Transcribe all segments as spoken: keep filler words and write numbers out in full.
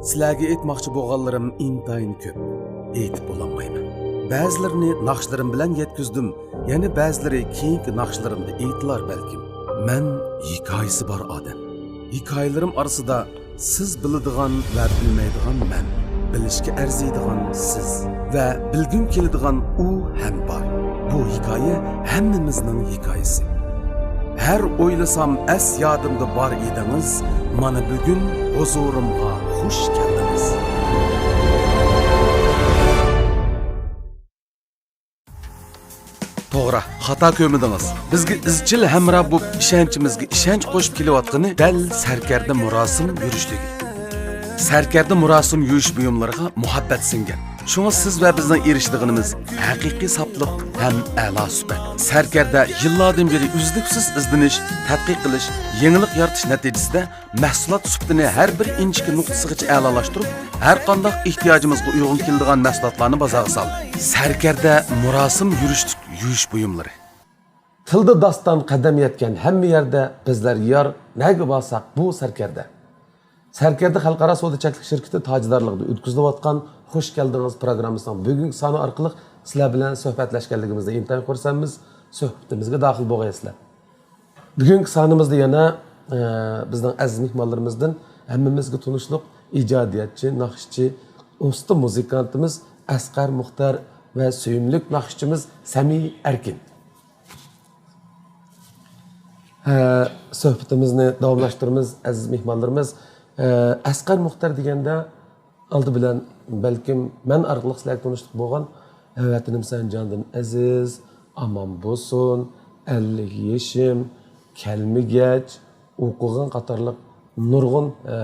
سىلەرگە ئېيتماقچى بولغانلىرىم ئىنتايىن كۆپ. ئېيتىپ بولالمايمەن. بەزىلىرىنى ناخشىلىرىم بىلەن يەتكۈزدۈم، يەنە بەزىلىرى كېيىنكى ناخشىلىرىمدا ئېيتىلار بەلكىم. مەن ھېكايىسى بار ئادەم. ھېكايىلىرىم ئارىسىدا سىز بىلىدىغان ۋە بىلمەيدىغان مەن، بىلىشكە ئەرزىيدىغان سىز ۋە بىلگۈم كېلىدىغان ئۇ ھەم بار. بۇ ھېكايە ھەممىمىزنىڭ ھېكايىسى. ھەر ئويلىسام ئەس يادىمدا بار ئىدىڭىز، مانا بۈگۈن ھۇزۇرۇمغا خۇش كەلدىڭىز. توغرا، خاتا كۆرمىدىڭىز. بىزگە ئىزچىل ھەمراھ بولۇپ، ئىشەنچىمىزگە ئىشەنچ قوشۇپ كېلىۋاتقىنى دەل سەركەردە مۇراسىم يۈرۈشلۈكى. سەركەردە مۇراسىم يۈرۈش بۇيۇملىرىغا مۇھەببەت سىڭگەن. شۇڭا سىز ۋە بىزنىڭ ئېرىشىدىغىنىمىز ھەقىقىي ساپلىق ھەم ئەلا سۈپەت. سەركەردە يىللاردىن بېرى ئۈزلۈكسىز ئىزدىنىش، تەتقىق قىلىش، يېڭىلىق يارىتىش نەتىجىسىدە مەھسۇلات سۈپىتىنى ھەر بىر ئىنچىكە نۇقتىسىغىچە ئەلالاشتۇرۇپ، ھەر قانداق ئېھتىياجىمىزغا ئۇيغۇن كېلىدىغان مەھسۇلاتلارنى بازارغا سالدى. سەركەردە مۇراسىم يۈرۈشلۈك يۈرۈش بۇيۇملىرى. تىلدا داستان قەدەم يەتكەن ھەممە يەردە بىزلەر يار، نەگە بارساق بۇ سەركەردە. سەركەردە خەلقئارا سودا چەكلىك شىركىتى تاجدارلىقىدا ئۆتكۈزۈلۈۋاتقان خۇش كەلدىڭىز پروگراممىسىنىڭ بۈگۈنكى سانى ئارقىلىق سىلەر بىلەن سۆھبەتلەشكەنلىكىمىزدە ئىنتايىن خۇرسەنمىز. سۆھبىتىمىزگە داخىل بولغايسىلەر. بۈگۈنكى سانىمىزدا يەنە، ئە، بىزنىڭ ئەزىز مېھمانلىرىمىزدىن ھەممىمىزگە تونۇشلۇق ئىجادىيەتچى، ناخشىچى، ئۇستا مۇزىكانتىمىز ئەسقەر مۇختەر ۋە سۆيۈملۈك ناخشىچىمىز سەمى ئەركىن. ھە، سۆھبىتىمىزنى داۋاملاشتۇرىمىز، ئەزىز مېھمانلىرىمىز. ئە، ئەسقەر مۇختەر دېگەندە، ئالدى بىلەن، بەلكىم مەن ئارقىلىق سىلەرگە تونۇشلۇق بولغان، ئە، ۋەتىنىم سەن جاندىن ئەزىز، ئامان بولسۇن، ئەللىك يېشىم، كەلمىگەچ، ئوقۇغىن قاتارلىق نۇرغۇن، ئە،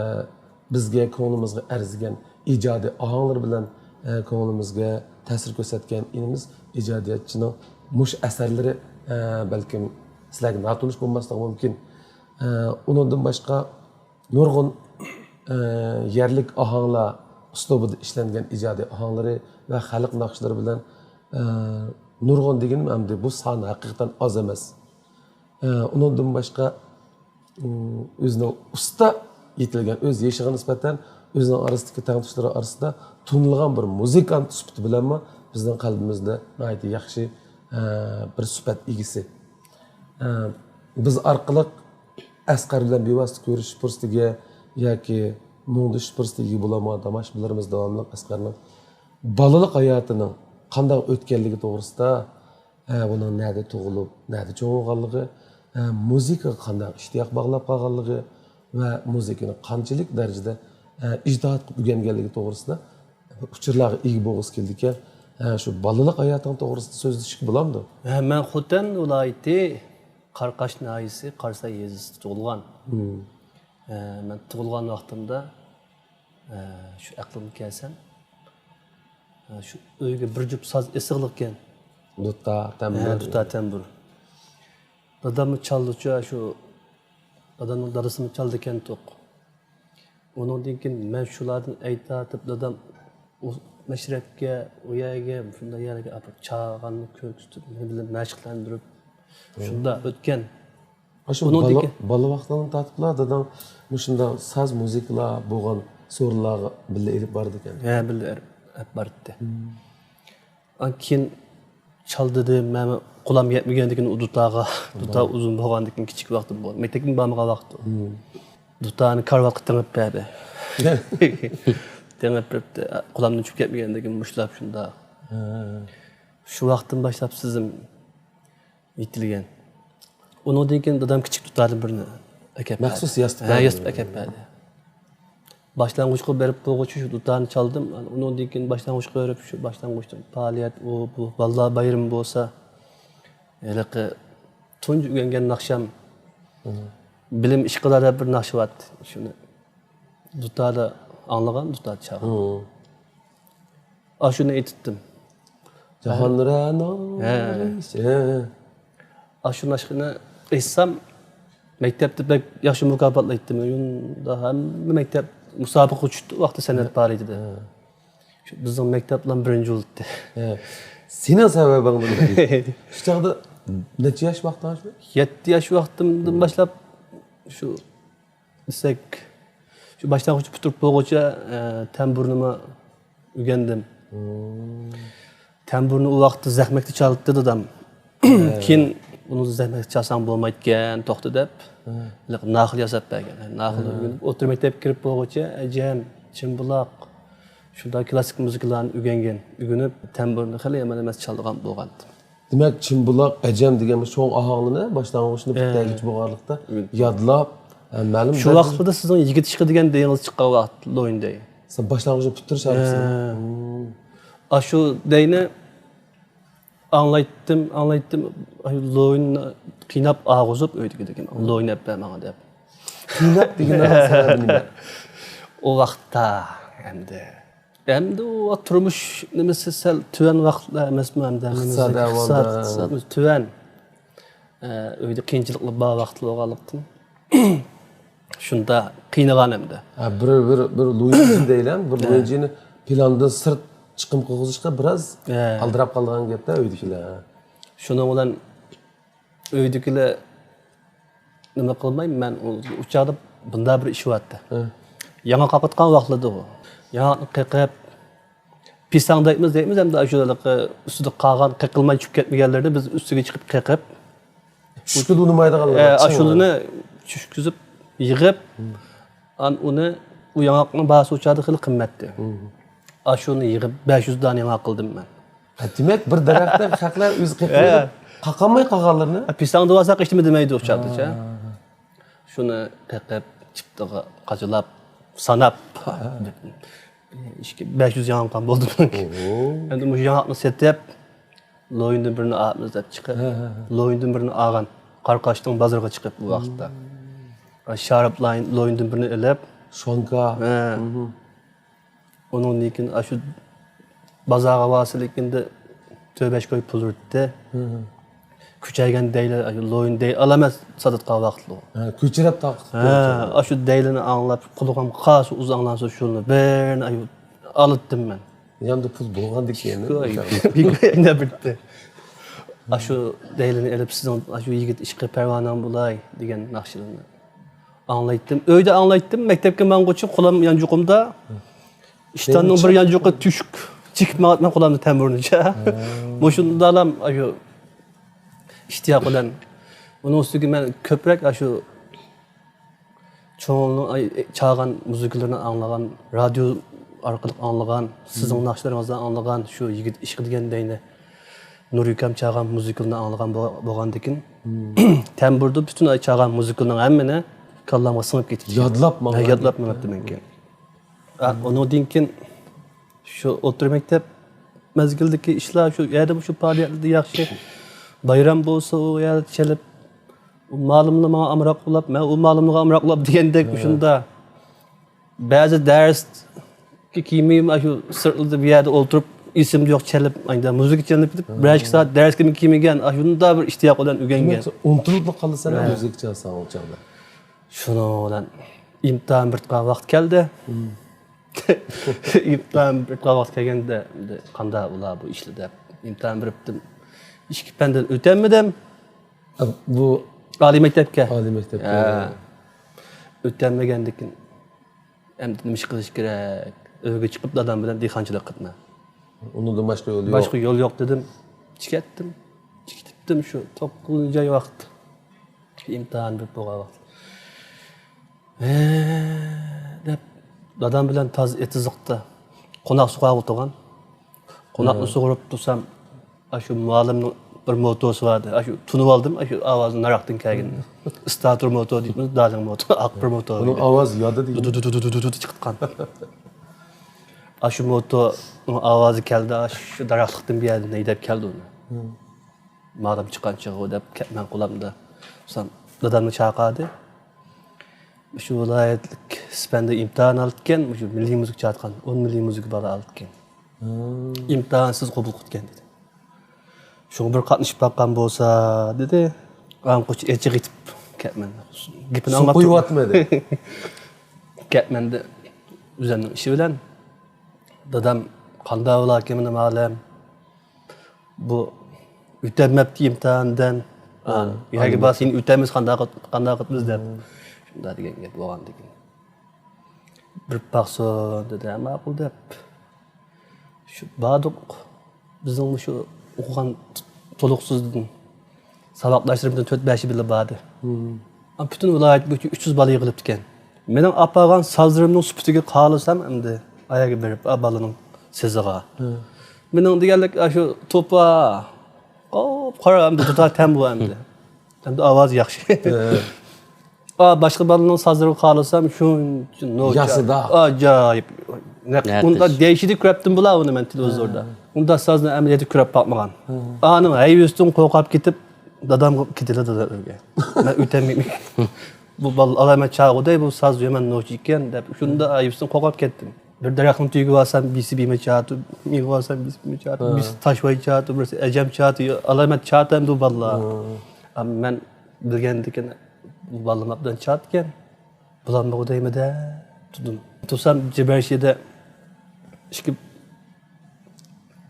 بىزگە، كۆڭلىمىزگە ئەرزىگەن ئىجادىي ئاھاڭلىرى بىلەن، ئە، كۆڭلىمىزگە تەسىر كۆرسەتكەن ئىنىمىز ئىجادىيەتچىنىڭ مۇشۇ ئەسەرلىرى، ئە، بەلكىم سىلەرگە ناتونۇش بولماسلىقى مۇمكىن. ئە، ئۇنىڭدىن باشقا نۇرغۇن، ئە، يەرلىك ئاھاڭلار ئۇسلۇبىدا ئىشلەنگەن ئىجادىي ئاھاڭلىرى ۋە خەلق ناخشىلىرى بىلەن، ئە، نۇرغۇن دېگىنىم ئەمدى بۇ سان ھەقىقەتەن ئاز ئەمەس. ئە، ئۇنىڭدىن باشقا، ئىم، ئۆزىنىڭ ئۇستا يېتىلگەن، ئۆز يېشىغا نىسبەتەن ئۆزىنىڭ ئارىسىدىكى تەڭتۇشلىرى ئارىسىدا تونۇلغان بىر مۇزىكانت سۈپىتى بىلەنمۇ بىزنىڭ قەلبىمىزدە ناھايىتى ياخشى، ئە، بىر سۈپەت ئىگىسى. ئە، بىز ئارقىلىق ئەسقەر بىلەن بىۋاسىتە كۆرۈشۈش پۇرسىتىگە ياكى مۇڭدىشىش پۇرسىتىگە ئىگە بولالمىغان تاماشىبىنلىرىمىز داۋاملىق ئەسقەرنىڭ بالىلىق ھاياتىنىڭ قانداق ئۆتكەنلىكى توغرىسىدا، ئە، بۇنىڭ نەدە تۇغۇلۇپ، نەدە چوڭ بولغانلىقى، ئە، مۇزىكىغا قانداق ئىشتىياق باغلاپ قالغانلىقى ۋە مۇزىكىنى قانچىلىك دەرىجىدە، ئە، ئىجتىھات قىلىپ ئۆگەنگەنلىكى توغرىسىدا ئۇچۇرلارغا ئىگە بولغۇسى كېلىدىكەن. ھە، شۇ بالىلىق ھاياتىڭ توغرىسىدا سۆزلىشىشكە بولامدۇ؟ ھە، مەن خوتەن ۋىلايىتى قاراقاش ناھىيەسى قاراساي يېزىسىدا تۇغۇلغان. مم. ھە، مەن تۇغۇلغان ۋاقتىمدا، ھە، شۇ ئەقلىمگە كەلسەم، ھە، شۇ ئۆيگە بىر جۈپ ساز ئېسىقلىقكەن. دۇتار، تەمبۇر. ھە، دۇتار، تەمبۇر. داداممۇ چالدىچۇ، شۇ دادامنىڭ دادىسىمۇ چالىدىكەنتۇق. ئۇنىڭدىن كېيىن مەن شۇلاردىن ئەي تارتىپ، دادام ئۇ مەشرەپكە، ئۇ يەرگە، شۇنداق يەرگە ئاپىرىپ چاغاننى كۆرسىتىپ، مېنى بىلەن مەشىقلەندۈرۈپ، شۇنداق ئۆتكەن. ئاشۇ ئۇنىڭدىن بالا، كېيىن بالا ۋاقتىڭدىن تارتىپلا داداڭ مۇشۇنداق ساز مۇزىكىلار بولغان سورۇنلارغا بىللە ئېلىپ بارىدىكەن. ھە، بىللە ئېلىپ باردى. ئاندىن كېيىن چال دېدى، مەن قولام يەتمىگەندىكىن ئۇ دۇتاغا، دۇتا ئۇزۇن بولغاندىكىن كىچىك ۋاقتىم بولدى. مەكتەپكىمۇ بارمىغان ۋاقتىم. دۇتانى كارىۋاتقا تېڭىپ بەردى. تېڭىپ بېرىپتۇ. قولامدىن چۈشۈپ كەتمىگەندىكىن مۇشتلاپ شۇنداق. شۇ ۋاقىتتىن باشلاپ سېزىم يېتىلگەن. ئۇنىڭدىن كېيىن دادام كىچىك دۇتادىن بىرنى ئەكەپ بەردى. مەخسۇس ياسىتىپ ھە، بەردى. ياسىتىپ ئەكەپ بەردى. باشلانغۇچقا بېرىپ بولغۇچە شۇ دۇتارنى چالدىم. ئۇنىڭدىن كېيىن باشلانغۇچقا بېرىپ شۇ باشلانغۇچتىن پائالىيەت، ئۇ، بۇ، بالىلار بايرىمى بولسا، ھېلىقى تۇنجى ئۆگەنگەن ناخشام، بىلىم ئىشقىدا دەپ بىر ناخشا بار ئىدى. شۇنى دۇتادا ئاڭلىغان، دۇتادا چالغان. ئاشۇنى ئېيتىتتىم. جاھانرەنىڭ ھە. ئاشۇ ناخشىنى ئېيتسام، مەكتەپتە بەك ياخشى مۇكاپاتلايتتىم. يۇندا ھەممە مەكتەپ مۇسابىقىگە چۈشتى ۋاقتى سەنئەت پائالىيىتىدە. شۇ بىزنىڭ مەكتەپلەرمۇ بىرىنچى بولدى. ھە. سېنىڭ سەۋەبىڭدىن. شۇ چاغدا نەچچە ياش ۋاقتىڭ شۇ؟ يەتتە ياش ۋاقتىمدىن باشلاپ شۇ دېسەك، شۇ باشلانغۇچنى پۈتتۈرۈپ بولغۇچە، ئە، تەمبۇرنىمۇ ئۆگەندىم. تەمبۇرنى ئۇ ۋاقىتتا زەخمەكتە چالاتتى دادام. كېيىن ئۇنى زەخمەكتە چالساڭ بولمايدىكەن، توختا دەپ، ھېلىقى ناخىل ياساپ بەرگەن. ناخىل ئۆگىنىپ، ئوتتۇرا مەكتەپكە كىرىپ بولغۇچە، ئەجەم، چىمبۇلاق، شۇنداق كلاسسىك مۇزىكىلارنى ئۆگەنگەن، ئۆگىنىپ، تەمبۇرنى خېلى يامان ئەمەس چالىدىغان بولغانتىم. دېمەك، چىمبۇلاق، ئەجەم دېگەن بۇ چوڭ ئاھاڭلىرىنى باشلانغۇچنى پۈتتۈرگۈچە بولغانلىقتا يادلاپ، ھە، مەلۇم شۇ ۋاقىتلاردا سىزنىڭ يىگىت ئىشقى دېگەن دەيىڭىز چىققان ۋاقىت، لويۇن دەي. سەن باشلانغۇچنى پۈتتۈرۈش ھەرىكىتى. ھە. ئاشۇ دەينى ئاڭلايتتىم، ئاڭلايتتىم. ئاي، لويۇننى قىيناپ ئاغۇزۇپ ئۆيدىكىدىكىنى، لويۇن ئەپ بەر ماڭا دەپ. قىيناپ دېگەن سەۋەبى نېمە؟ ئۇ ۋاقىتتا ئەمدى، ئەمدى ئۇ تۇرمۇش نېمىسى سەل تۆۋەن ۋاقىتلار ئەمەسمۇ ئەمدى؟ ئىقتىساد ھەممىمىزنىڭ ئىقتىساد، ئەھۋالدا. ئىقتىسادىمىز تۆۋەن. ئە، ئۆيدە قىيىنچىلىقلار بار ۋاقىت بولغانلىقتىن، شۇنداق قىينىغان ئەمدى. ھە، بىر، بىر، بىر لۇيىنجى دەيلى، بىر ھە. لۇيىنجىنى پىلاندىن سىرت چىقىم قىلغۇزۇشقا بىراز ھە. ئالدىراپ قالغان گەپتە ئۆيدىكىلەر. شۇنىڭ بىلەن ئۆيدىكىلەر نېمە قىلماي، مەن ئۇ، ئۇ چاغدا بۇنداق بىر ئىش بارتتى. ھە. ياڭاق قاقىتقان ۋاقىتلىدى ئۇ. ياڭاقنى قېقىپ، پىساڭ دەيمىز، دەيمىز، ئەمدى ئاشۇ ھېلىقى ئۈستىدە قالغان، قېقىلماي چۈشۈپ كەتمىگەنلىرىنى بىز ئۈستىگە چىقىپ قېقىپ، چۈشكە ئۇنىمايدىغانلار، ئە، ئاشۇلىرىنى چۈشكۈزۈپ، يىغىپ، ئان ئۇنى، ئۇ ياڭاقنىڭ باھاسى ئۇ چاغدا خېلى قىممەتتى. ئاشۇنى يىغىپ، بەش يۈز دانە ياڭاق قىلدىم مەن. ھە، دېمەك، بىر دەرەختىن خەقلەر ئۆزى قېقىپ، قاقالماي قالغانلىرىنى. ھە، پىساڭ دېۋالساق، ھېچنېمە دېمەيدۇ ئۇ چاغدىچە. شۇنى قېقىپ، چىپتىغا قاچىلاپ، ساناپ، ئىككى، بەش يۈز ياڭاق بولدى مېنىڭكى. ئەمدى مۇشۇ ياڭاقنى سېتىپ، لويۇندىن بىرنى ئالىمىز دەپ چىقىپ، لويۇندىن بىرنى ئالغان. قاراقاشنىڭ بازىرىغا چىقىپ بۇ ۋاقىتتا. شارابلاين لويۇندىن بىرنى ئېلىپ، سومكا. ھە. ئۇنىڭدىن كېيىن ئاشۇ بازارغا بارسا لېكىندە تۆت-بەش كوي پۇل ئۇرۇتتى. كۈچەيگەن دەيلى، ئاشۇ لويۇن دەي ئالامەت ساتىدىغان ۋاقىتلىق. ھە، كۆچۈرۈپ تاقىتىپ ھە، قويۇپ. ئاشۇ دەيلىنى ئاڭلاپ، قۇلىقىم قارىسا ئۇز ئاڭلانسا شۇنى بىرنى ئايۇ-، ئالاتتىم مەن. ياندا پۇل بولغان دېگەن. ئاشۇ دەيلىنى ئېلىپ سىزنىڭ ئاشۇ يىگىت ئىشقى پەرۋانەڭ بولاي دېگەن ناخشىلارنى ئاڭلايتتىم. ئۆيدە ئاڭلايتتىم. مەكتەپكە ماڭغۇچە قولۇم يانچۇقۇمدا. ئىشتاننىڭ بىر يانچۇقى تۆشۈك چېكىپ ماڭاتتىم قولۇمدا تەمبۇرنىچە. مۇشۇنداقلام ئاشۇ ئىشتىياق بىلەن. ئۇنىڭ ئۈستىگە مەن كۆپرەك ئاشۇ چوڭلارنىڭ ئاي-، چالغان مۇزىكىلىرىنى ئاڭلىغان، رادىيو ئارقىلىق ئاڭلىغان، سىزنىڭ ناخشىلىرىڭىزنى ئاڭلىغان، شۇ يىگىت ئىشقى دېگەن دەينى نۇر ئۇكام چالغان مۇزىكىلىرىنى ئاڭلىغان بو-، بولغاندىكىن، تەمبۇردا پۈتۈن ئاي چالغان مۇزىكىلىرىنىڭ ھەممىنى كاللامغا سىڭىپ كېتىدىكەن. يادلاپ ماڭغان. ھە، يادلاپ ماڭاتتىم مەنكى. ھە، ئۇنىڭدىن كېيىن شۇ ئوتتۇرا مەكتەپ مەزگىلدىكى ئىشلار، شۇ يەردە مۇشۇ پائالىيەتلەردە ياخشى. بايرام بولسا ئۇ يەردە چېلىپ، ئۇ مالىملار ماڭا ئامراق بولاپ، مەن ئۇ مالىملارغا ئامراق بولاپ دېگەندەك شۇنداق. بەزى دەرسكە كىرمەيمەن، شۇ سىرتلىدا بۇ يەردە ئولتۇرۇپ، ئېسىمدە يوق چېلىپ، ئايدا مۇزىكا چېلىنىپ كېتىپ، بىر ئىككى سائەت دەرسكىمۇ كىرمىگەن، ئاشۇنداق بىر ئىشتىياق بىلەن ئۆگەنگەن. ئۇنتۇلۇپلا قالىسەن مۇزىكا چالساڭ ئۇ چاغدا. شۇنىڭ بىلەن ئىمتىھان بېرىپ تۇرغان ۋاقىت كەلدى. ئىمتىھان بېرىپ تۇرغان ۋاقىت كەلگەندە، ئەمدى قانداق بولا بۇ ئىشلار دەپ ئىمتىھان بېرىپتىم. ئىككى پەندىن ئۆتەلمىدىم. بۇ ئالىي مەكتەپكە. ئالىي مەكتەپكە. ھە. ئۆتەلمىگەندىكىن ئەمدى نېمە ئىش قىلىش كېرەك؟ ئۆيگە چىقىپ دادام بىلەن دېھقانچىلىق قىلىمەن. ئۇنىڭدىن باشقا يول يوق. باشقا يول يوق دېدىم. چىكەتتىم. چىكىتىپتىم شۇ توققۇزىنچى ئاي ۋاقىت. ئىمتىھان بېرىپ بولغان ۋاقىت. ھە، دەپ دادام بىلەن تازا ئېتىزلىقتا قوناق سۇغارغا ئولتۇرغان. قوناقنى سۇغۇرۇپ تۇرسام، ئاشۇ مۇئەللىمنىڭ بىر موتوسى بار ئىدى. ئاشۇ تونۇۋالدىم، ئاشۇ ئاۋازى ناراقتىن كەلگىنىنى. ئىستارتېر موتو دەيمىز، دالىڭ موتو، ئاق بىر موتو. ئۇنىڭ ئاۋازى يادا دېگەن. دۇدۇدۇدۇدۇدۇدۇدۇ چىقىتقان. ئاشۇ موتونىڭ ئاۋازى كەلدى، ئاشۇ داراقلىقتىن بۇ يەردىن ھەيدەپ كەلدى ئۇنى. مالىم چىققان چېغى دەپ كەتمەن قولامدا. سان دادامنى چاقىردى. شۇ ۋىلايەتلىك سىپەندە ئىمتىھان ئالىدىكەن، مۇشۇ مىللىي مۇزىكا چالىدىغان ئون مىللىي مۇزىكا بالا ئالىدىكەن. ئىمتىھانسىز قوبۇل قىلىدىكەن دېدى. شۇڭا بىر قاتنىشىپ باققان بولسا دېدى. ئاڭقۇچ ئېچىغ ئېتىپ كەتمەن. گېپىنى ئاڭلاپ قويۇۋاتمىدى. كەتمەندە ئۆزەمنىڭ ئىشى بىلەن دادام قانداق بولاركىن مېنى مالىم. بۇ ئۆتەلمەپتۇ ئىمتىھاندىن. يەرگە بارسا يەنە ئۆتەلمىسە قانداق قىلىمىز دەپ. شۇنداق دېگەن گەپ بولغاندىكىن. بېرىپ باقسۇن دېدى. ماقۇل دەپ شۇ باردۇق. بىزنىڭ شۇ ئوقۇغان تولۇقسىزدىن ساۋاقداشلىرىمدىن تۆت بەشى بىللە باردى. پۈتۈن ۋىلايەت بويىچە ئۈچ يۈز بالا يىغىلىپتىكەن. مېنىڭ ئاپارغان سازلىرىمنىڭ سۈپىتىگە قارىسام، ئەمدى ئاياغ بېرىپ، ئا، بالىنىڭ سېزىغا. مېنىڭ دېگەنلىك، ئاشۇ توپا، قاپقارا، ئەمدى دۇتار تەم بۇ ئەمدى. ئەمدى ئاۋازى ياخشى. ئا، باشقا بالىنىڭ سازلىرىغا قارىسام، شۇنچە نوچا، ياسىدا. ئاجايىپ. نەق-، نەقىش. ئۇنداق دەيشىدە كۆرەپتىم بۇلا ئۇنى مەن تېلېۋىزوردا. ئۇنداق سازنى ئەمەلىيەتتە كۆرۈپ باقمىغان. ئانىڭ ھەيۋىسىدىن قورقۇپ كېتىپ، دادام كېتىلى دادا ئۆيگە. مەن ئۆتەلمەيمەن. بۇ بالا ئالامەت چاغۇدەي، بۇ ساز يامان نوچى ئىكەن دەپ، شۇنداق ھەيۋىسىدىن قورقۇپ كەتتىم. بىر دەرەخنىڭ تۈۋىگە بارسام، بىسى بىمە چاتۇ، مېغا بارسام، بىسى بىمە چاتۇ، بىسى تاشۋاي چاتۇ، بىرسى ئەجەم چاتۇ، ئالامەت چاتەم بۇ بالىلار. ئەمما مەن بىلگەندىكىن بۇ بالىلار ماپدان چاتكەن. بۇلارمۇ دەيمىدە تۇردۇم. تۇرسام، جىبەرشىدە ئىككى،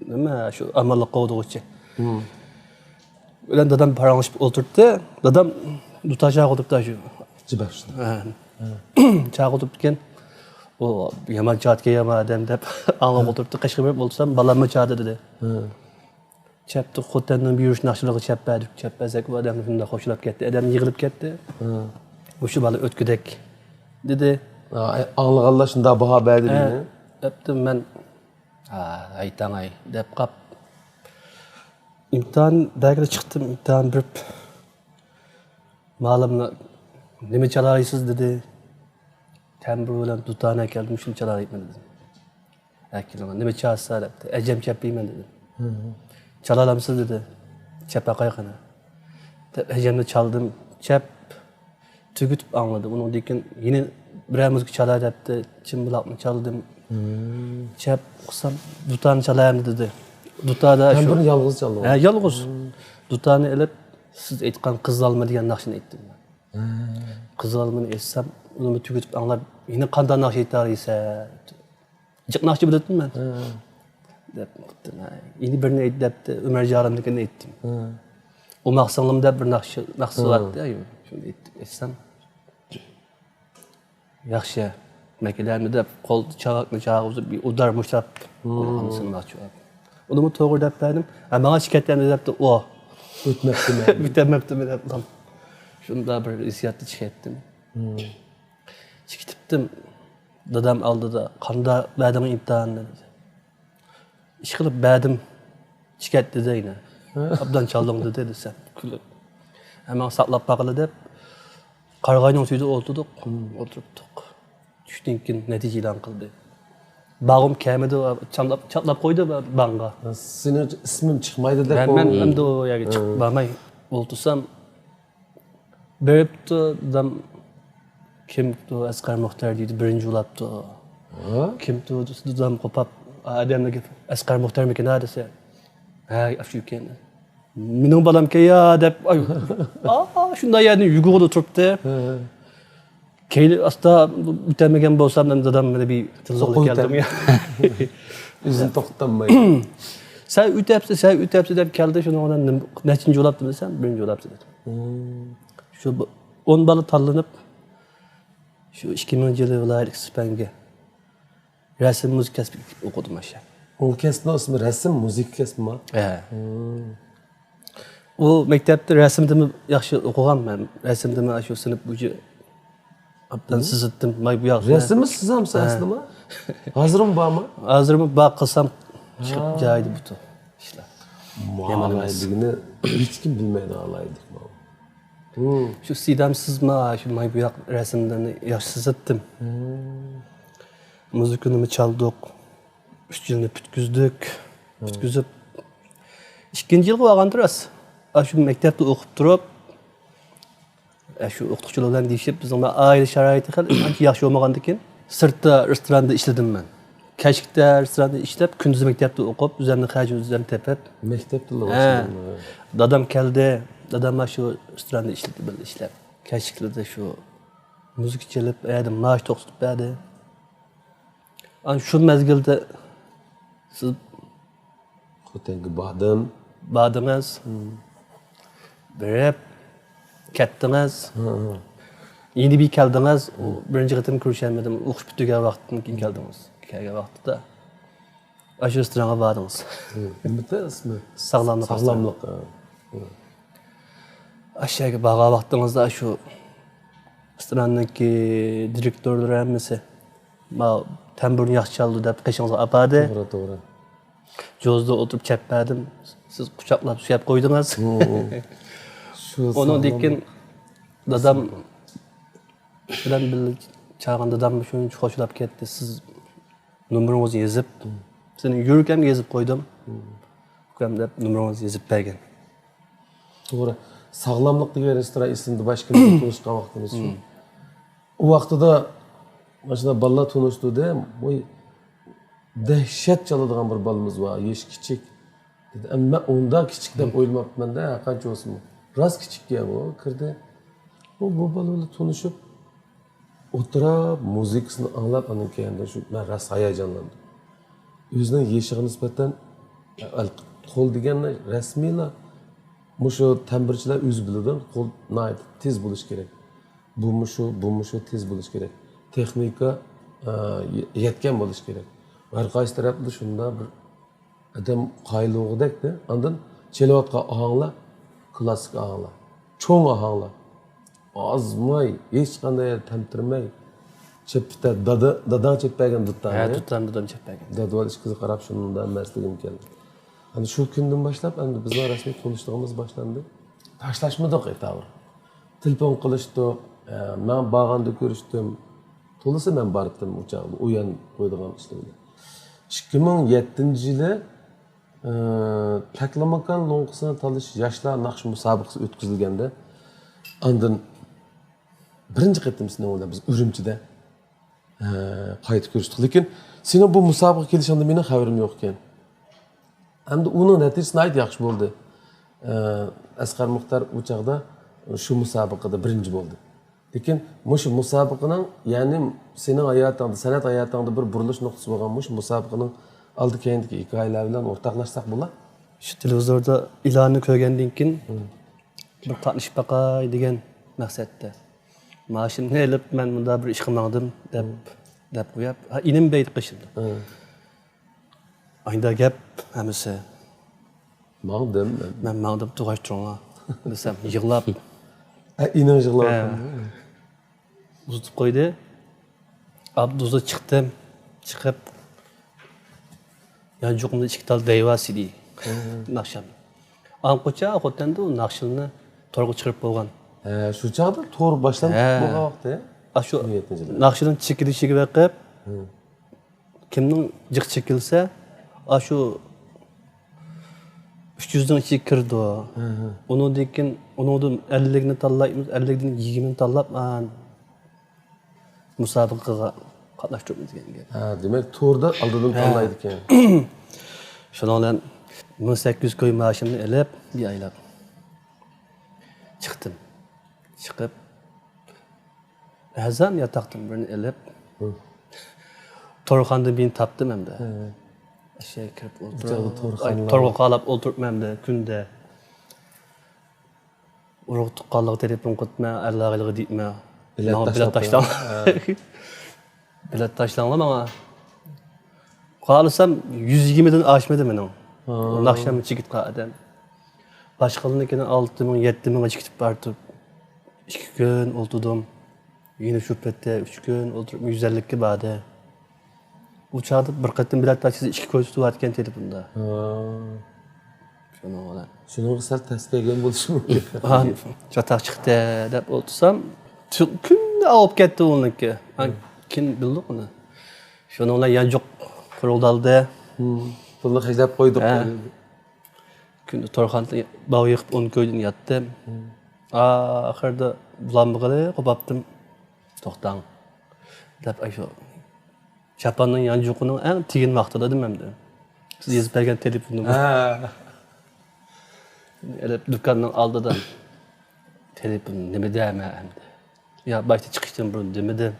نېمە، شۇ ئامانلىق قوغدىغۇچى بىلەن دادام پاراڭلىشىپ ئولتۇرتتى. دادام دۇتار چاقىرىپتۇ شۇ. جىبەرشىدە. ھە. چاقىرىپتىكەن. ئۇ يامان چاتكەن يامان ئادەم دەپ ئاڭلاپ ئولتۇرۇپتۇ. قېشىغا بېرىپ ئولتۇرسام، بالاممۇ چاتى دېدى. چەپتە خوتەننىڭ بۇيرۇش ناخشىلىرىغا چەپ بەردۇق. چەپ بەرسەك، ئۇ ئادەم شۇنداق خوشلاپ كەتتى. ئادەم يىغىلىپ كەتتى. مۇشۇ بالا ئۆتكۈدەك دېدى. ئاڭلىغانلار شۇنداق باھا بەردى دېدى. دەپتىم مەن. ھەي تاڭاي دەپ قاپ، ئىمتىھان بەرگىلى چىقتىم. ئىمتىھان بېرىپ، مۇئەللىم نېمە چالالايسىز دېدى. تەمبۇر بىلەن دۇتارنى ئەكەلدىم، شۇنى چالالايمەن دېدىم. ئەكېلىڭ، نېمە چالىسىز دەپتۇ. ئەجەم چەپلەيمەن دېدىم. چالالامسىز دېدى. چەپ باقاي قېنى دەپ ئەجەمنى چالدىم. چەپ تۈگىتىپ ئاڭلىدىم. ئۇنىڭدىن كېيىن يەنە بىرەر مۇزىكا چالاي دەپتۇ. چىمبىلاقنى چالدىم. چەپ قىلسام، دۇتارنى چالايمەن دېدى. دۇتاردا شۇ. تەمبۇرنى يالغۇز چالدىڭىز؟ ھە، يالغۇز. دۇتارنى ئېلىپ، سىز ئېيتقان قىزىل ئالما دېگەن ناخشىنى ئېيتتىم مەن. قىزىل ئالمىنى ئېيتسام، ئۇنىمۇ تۈگىتىپ ئاڭلاپ، يەنە قانداق ناخشا ئېيتالايسەن؟ جىق ناخشا بىلەتتىم مەن. دەپ، يەنە بىرنى ئېيت دەپتۇ، ئۆمەر جارىمنىڭكىنى ئېيتتىم. ئوماق سىڭلىم دەپ بىر ناخشا، ناخشا بارتتى، شۇنى ئېيتتىم. ئېيتسام، ياخشى، مەكىلەرنى دەپ، قول چاۋاكنى چاغۇزۇپ، بىر ئۇدار مۇشتلاپ، ئۇنىمۇ توغرا دەپ بەردىم. ھە، ماڭا شىكەيەت دەپتۇ، ئۇ. ئۆتمەپتىمەن. ئۆتەلمەپتىمەن دەپ. شۇنداق بىر ھېسسىياتتا چىكەتتىم. چىكىتىپتىم. دادام ئالدىدا، قانداق بەردىڭ ئىمتىھاننى دېدى. ئىشقىلىپ بەردىم، چىكەت دېدى يەنە. ئوبدان چالدىڭ دېدى دېسەم، كۈلۈپ. ھە، ماڭا ساقلاپ باقىلى دەپ، قارىغاينىڭ تۈۋىدە ئولتۇردۇق، ئولتۇرۇپتۇق. چۈشتىن كېيىن نەتىجە ئېلان قىلدى. باغىم كەلمىدى، چاتلاپ، چاتلاپ قويدى باغقا. سېنىڭ ئىسمىڭ چىقمايدۇ دەپ. مەن، مەن ئەمدى ئۇ يەرگە چىقىپ بارماي ئولتۇرسام، بېرىپتۇ، دادام، كىمتۇ ئەسقەر مۇختەر دېدى، بىرىنچى بولاپتۇ. كىمتۇ دادام قوپاپ، ئادەملەرگە ئەسقەر مۇختەرمىكىن ھە دېسە، ھە، ئاشۇ ئىكەن. مېنىڭ بالامكەن يا دەپ، ئاي، ئا، شۇنداق يەردىن يۈگۈرۈپ تۇرۇپتۇ. كەينى ئاستا ئۆتەلمىگەن بولسام، مەن دادام مېنى بىر تىلغا كەلدىم يا. ئۆزىنى توختاتماي. سەن ئۆتەپسەن، سەن ئۆتەپسەن دەپ كەلدى، شۇنىڭ بىلەن نەچچىنچى بولاپتۇ دېسەم، بىرىنچى بولاپتۇ دېدى. شۇ بۇ ئون بالا تاللىنىپ، شۇ ئىككى مىڭىنچى يىلى ۋىلايەت ئىككى سىپەنگە رەسىم مۇزىكا كەسپىگە ئوقۇدۇم ئاشۇ. ئۇ كەسىپنىڭ ئىسمى رەسىم مۇزىكا كەسپىما؟ ھە. ئۇ مەكتەپتە رەسىمدىمۇ ياخشى ئوقۇغان مەن. رەسىمدىمۇ شۇ سىنىپ بويىچە ئوبدان سىزىتتىم. ماي بۇ ياق. رەسىممۇ سىزامسىز ئەسلىما؟ ھازىرمۇ بارمۇ؟ ھازىرمۇ بار، قىلسام چىقىپ جايىدا بۇتۇ ئىشلار. يامان ئەمەس. ئالاھىدىلىكىنى ھېچكىم بىلمەيدۇ، ئالاھىدىلىك بۇ. شۇ سىدام سىزما، شۇ ماي بۇ ياق رەسىملىرىنى ياخشى سىزىتتىم. مۇزىكىنىمۇ چالدۇق. ئۈچ يىلنى پۈتكۈزدۇق. پۈتكۈزۈپ، ئىككىنچى يىلغا بارغاندا راست. ئاشۇ مەكتەپتە ئوقۇپ تۇرۇپ، ئاشۇ ئوقۇتقۇچىلار بىلەن دېيىشىپ، بىزنىڭ ئائىلە شارائىتى خېلى ئانچە ياخشى بولمىغاندىكىن، سىرتتا رېستوراندا ئىشلىدىم مەن. كەچلىكتە رېستوراندا ئىشلەپ، كۈندۈز مەكتەپتە ئوقۇپ، ئۆزۈمنىڭ خەجىمنى ئۆزۈم تېپىپ. مەكتەپتىلا ھە. باشلىدىڭمۇ؟ دادام كەلدى. دادام مانا شۇ رېستوراندا ئىشلىدى، بىللە ئىشلەپ. كەچلىكلىرىدە شۇ مۇزىكا چېلىپ، ئەدە مائاش توختىتىپ بەردى. ئانا شۇ مەزگىلدە سىز خوتەنگە باردىم. باردىڭىز. بېرىپ كەتتىڭىز. يېنى بىر كەلدىڭىز، ئۇ بىرىنچى قېتىم كۆرۈشەلمىدىم. ئوقۇش پۈتتۈرگەن ۋاقىتتىن كېيىن كەلدىڭىز. كەلگەن ۋاقتىدا ئاشۇ رېستورانغا باردىڭىز. نېمىدە ئىسمى؟ ساغلاملىق رېستوران. ساغلاملىق، ھە. ئاشۇ يەرگە بارغان ۋاقتىڭىزدا شۇ رېستوراننىڭكى دىرېكتورلىرى ھەممىسى، ما تەمبۇرنى ياخشى چالىدۇ دەپ قېشىڭىزغا ئاپاردى. توغرا، توغرا. جوزىدا ئولتۇرۇپ چەپ بەردىم. سىز قۇچاقلاپ سۆيۈپ قويدىڭىز. شۇ ئۇنىڭدىن كېيىن دادام بىلەن بىللە چالغان دادام شۇنچە خوشلاپ كەتتى. سىز نومۇرىڭىزنى يېزىپ، سېنىڭ يۈرىكىڭگە يېزىپ قويدۇم، ئۇكام دەپ نومۇرىڭىزنى يېزىپ بەرگەن. توغرا. ساغلاملىق دېگەن رېستوران ئېسىمدە، باش كىم بىلەن تونۇشقان ۋاقتىمىز شۇ. ئۇ ۋاقتىدا مانا شۇنداق بالىلار تونۇشتۇردى. ۋاي، دەھشەت چالىدىغان بىر بالىمىز بار، يېشى كىچىك. دېدى، ئەمما مەن ئۇنداق كىچىك دەپ ئويلىماپتىمەن-دە، ھەرقانچە بولسىمۇ. راست كىچىككەن ئۇ، كىردى. ئۇ، بۇ بالا بىلەن تونۇشۇپ، ئولتۇرۇپ، مۇزىكىسىنى ئاڭلاپ، ئاندىن كېيىن شۇ، مەن راست ھاياجانلاندىم. ئۆزىنىڭ يېشىغا نىسبەتەن، قول دېگەننى رەسمىيلا، مۇشۇ تەمبۇرچىلار ئۆزى بىلىدۇ، قول ناھايىتى تېز بولۇشى كېرەك. بۇمۇ شۇ، بۇمۇ شۇ تېز بولۇشى كېرەك. تېخنىكا، ئە، يەتكەن بولۇشى كېرەك. ھەر قايسى تەرەپتە شۇنداق بىر ئادەم قايىل بولغۇدەكتە. ئاندىن چېلىۋاتقان ئاھاڭلار، كلاسسىك ئاھاڭلار، چوڭ ئاھاڭلار. ئازماي، ھېچقانداق يەردە تەمتىرىمەي، چېپىپ، دادا، داداڭ چېپىپ بەرگەن دۇتارنى. ھە، دۇتارنى دادام چېپىپ بەرگەن. دادىۋال ئىككىگە قاراپ شۇنداق مەستلىكىم كەلدى. ئەنە شۇ كۈندىن باشلاپ ئەمدى بىزنىڭ رەسمىي تونۇشلۇقىمىز باشلاندى. تاشلاشمىدۇق ئېتابىر. تېلېفون قىلىشتۇق، ئە، مەن بارغاندا كۆرۈشتۈم. تولىسى مەن بارتتىم ئۇ چاغدا، ئويۇن قويىدىغان ئىشلار بىلەن. ئىككى مىڭ يەتتىنچى يىلى، ئە، تەكلىماكان لوڭقىسىنى تالىشىش ياشلار ناخشا مۇسابىقىسى ئۆتكۈزۈلگەندە، ئاندىن بىرىنچى قېتىم سېنىڭ بىلەن بىز ئۈرۈمچىدە، ئە، قايتا كۆرۈشتۇق. لېكىن سېنىڭ بۇ مۇسابىقىگە كېلىشىڭدىن مېنىڭ خەۋىرىم يوق ئىكەن. ئەمدى ئۇنىڭ نەتىجىسى ناھايىتى ياخشى بولدى. ئە، ئەسقەر مۇختەر ئۇ چاغدا شۇ مۇسابىقىدە بىرىنچى بولدى. لېكىن مۇشۇ مۇسابىقىنىڭ، يەنى سېنىڭ ھاياتىڭدا، سەنئەت ھاياتىڭدا بىر بۇرۇلۇش نۇقتىسى بولغان مۇشۇ مۇسابىقىنىڭ ئالدى كەينىدىكى ھېكايىلەر بىلەن ئورتاقلاشساق بولا؟ شۇ تېلېۋىزوردا ئېلاننى كۆرگەندىن كېيىن، بىر قاتنىشىپ باقاي دېگەن مەقسەتتە. ماشىنىنى ئېلىپ، مەن مۇنداق بىر ئىشقا ماڭدىم دەپ، دەپ قويۇپ، ھە، ئىنىم بەيت قېشىمدا. ئايدا گەپ ھەممىسى. ماڭدىم مەن. مەن ماڭدىم، توغاچ تۇرۇڭلار دېسەم، يىغلاپ. ئە، ئىنىڭ يىغلاپ. ئۇزىتىپ قويدى. ئاپتوبۇستا چىقتىم. چىقىپ، يانچۇقۇمدا ئىككى تال دەيۋا سىدى. ناخشام. ئاڭقۇچە خوتەندە ئۇ ناخشىلىرىنى تورغا چىقىرىپ بولغان. ھە، شۇ چاغدا تور باشلانىپ بولغان ۋاقتى. ئاشۇ ناخشىلىرىنى چېكىلىشىگە بېقىپ، كىمنىڭ جىق چېكىلسە، ئاشۇ ئۈچ يۈزنىڭ ئىچىگە كىرىدۇ. ئۇنىڭدىن كېيىن، ئۇنىڭدىن ئەللىكنى تاللايمىز، ئەللىكتىن يىگىرمىنى تاللاپ، مۇسابىقىگە قاتناشتۇرىمىز دېگەن گەپ. ھە، دېمەك، توردا ئالدىدىن تاللايدىكەن. شۇنىڭ بىلەن مىڭ سەككىز يۈز كوي ماشىنىنى ئېلىپ، بىر ئايلاپ چىقتىم. چىقىپ، ئەرزان ياتاقتىن بىرنى ئېلىپ، تورخانىدا مېنى تاپتىم ئەمدى. ئەشەگە كىرىپ ئولتۇرۇپ، تورغا قاراپ ئولتۇرۇپمەن ئەمدى كۈندە. ئۇرۇق تۇغقانلىققا تېلېفون قىلىپمەن، ئەرلەرگە دېيىپمەن. بېلەت تاشلاڭلار. بېلەت تاشلاڭلار ماڭا. خالىسام يۈز يىگىرمىدىن ئاشمىدى مېنىڭ. ناخشام چىگىتقا ئادەم. باشقىلىرىنىڭكىنى ئالتە مىڭ، يەتتە مىڭغىچە كېتىپ بارىدۇ. ئىككى كۈن ئولتۇردۇم. يەنە شۇ پەتتە ئۈچ كۈن ئولتۇرۇپ، يۈز ئەللىككە باردى. ئۇ چاغدا بىر قېتىم بېلەت تاشلىسا ئىككى كوي تۇتۇۋاتكەن تېلېفوندا. شۇنىڭ بىلەن. شۇنىڭغا سەل تەس كەلگەن بولۇشى مۇمكىن. چاتاق چىقتى دەپ ئولتۇرسام، كۈندە ئاۋۇپ كەتتى ئۇنىڭكى. كېيىن بىلدۇق ئۇنى. شۇنىڭ بىلەن يانچۇق قۇرۇلدالدى. پۇلنى خەجلەپ قويدۇق. كۈندە تورخانىدا باغ يېقىپ ئون كويدىن ياتتىم. ئاخىرىدا بولالمىغىلى قوپاپتىم. توختاڭ دەپ، ئاشۇ چاپاننىڭ يانچۇقىنىڭ ئەڭ تېگىن ۋاقتىدا دېدىم ئەمدى. سىز يېزىپ بەرگەن تېلېفوننى. ئېلىپ دۇكاننىڭ ئالدىدا تېلېفون نېمىدە مەن ئەمدى؟ يا باشتا چىقىشتىن بۇرۇن دېمىدىم.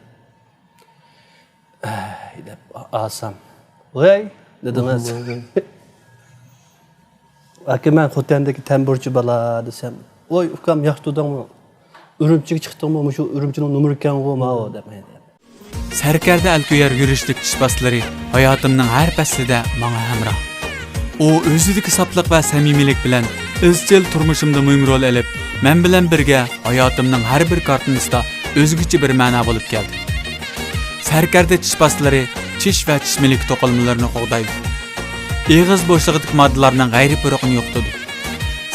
ئەي دەپ ئالسام، ۋەي دېدىڭىز. ئاكا، مەن خوتەندىكى تەمبۇرچى بالا دېسەم، ۋاي ئۇكام، ياخشى تۇردۇڭمۇ؟ ئۈرۈمچىگە چىقتىڭمۇ؟ مۇشۇ ئۈرۈمچىنىڭ نومۇرى ئىكەنغۇ ماۋۇ دەپ. سەركەردە ئەلكۆيەر يۈرۈشلۈك چىش پاستىلىرى ھاياتىمنىڭ ھەر پەسلىدە ماڭا ھەمراھ. ئۇ ئۆزىدىكى ساپلىق ۋە سەمىمىيلىك بىلەن ئىزچىل تۇرمۇشۇمدا مۇھىم رول ئېلىپ، مەن بىلەن بىرگە ھاياتىمنىڭ ھەر بىر كارتىنىسىدا ئۆزگىچە بىر مەنا بولۇپ كەلدى. سەركەردە چىش پاستىلىرى چىش ۋە چىش مىلىكى توقۇلمىلىرىنى قوغدايدۇ. ئېغىز بوشلۇقىدىكى ماددىلارنىڭ غەيرىي پۇرىقىنى يوقىتىدۇ.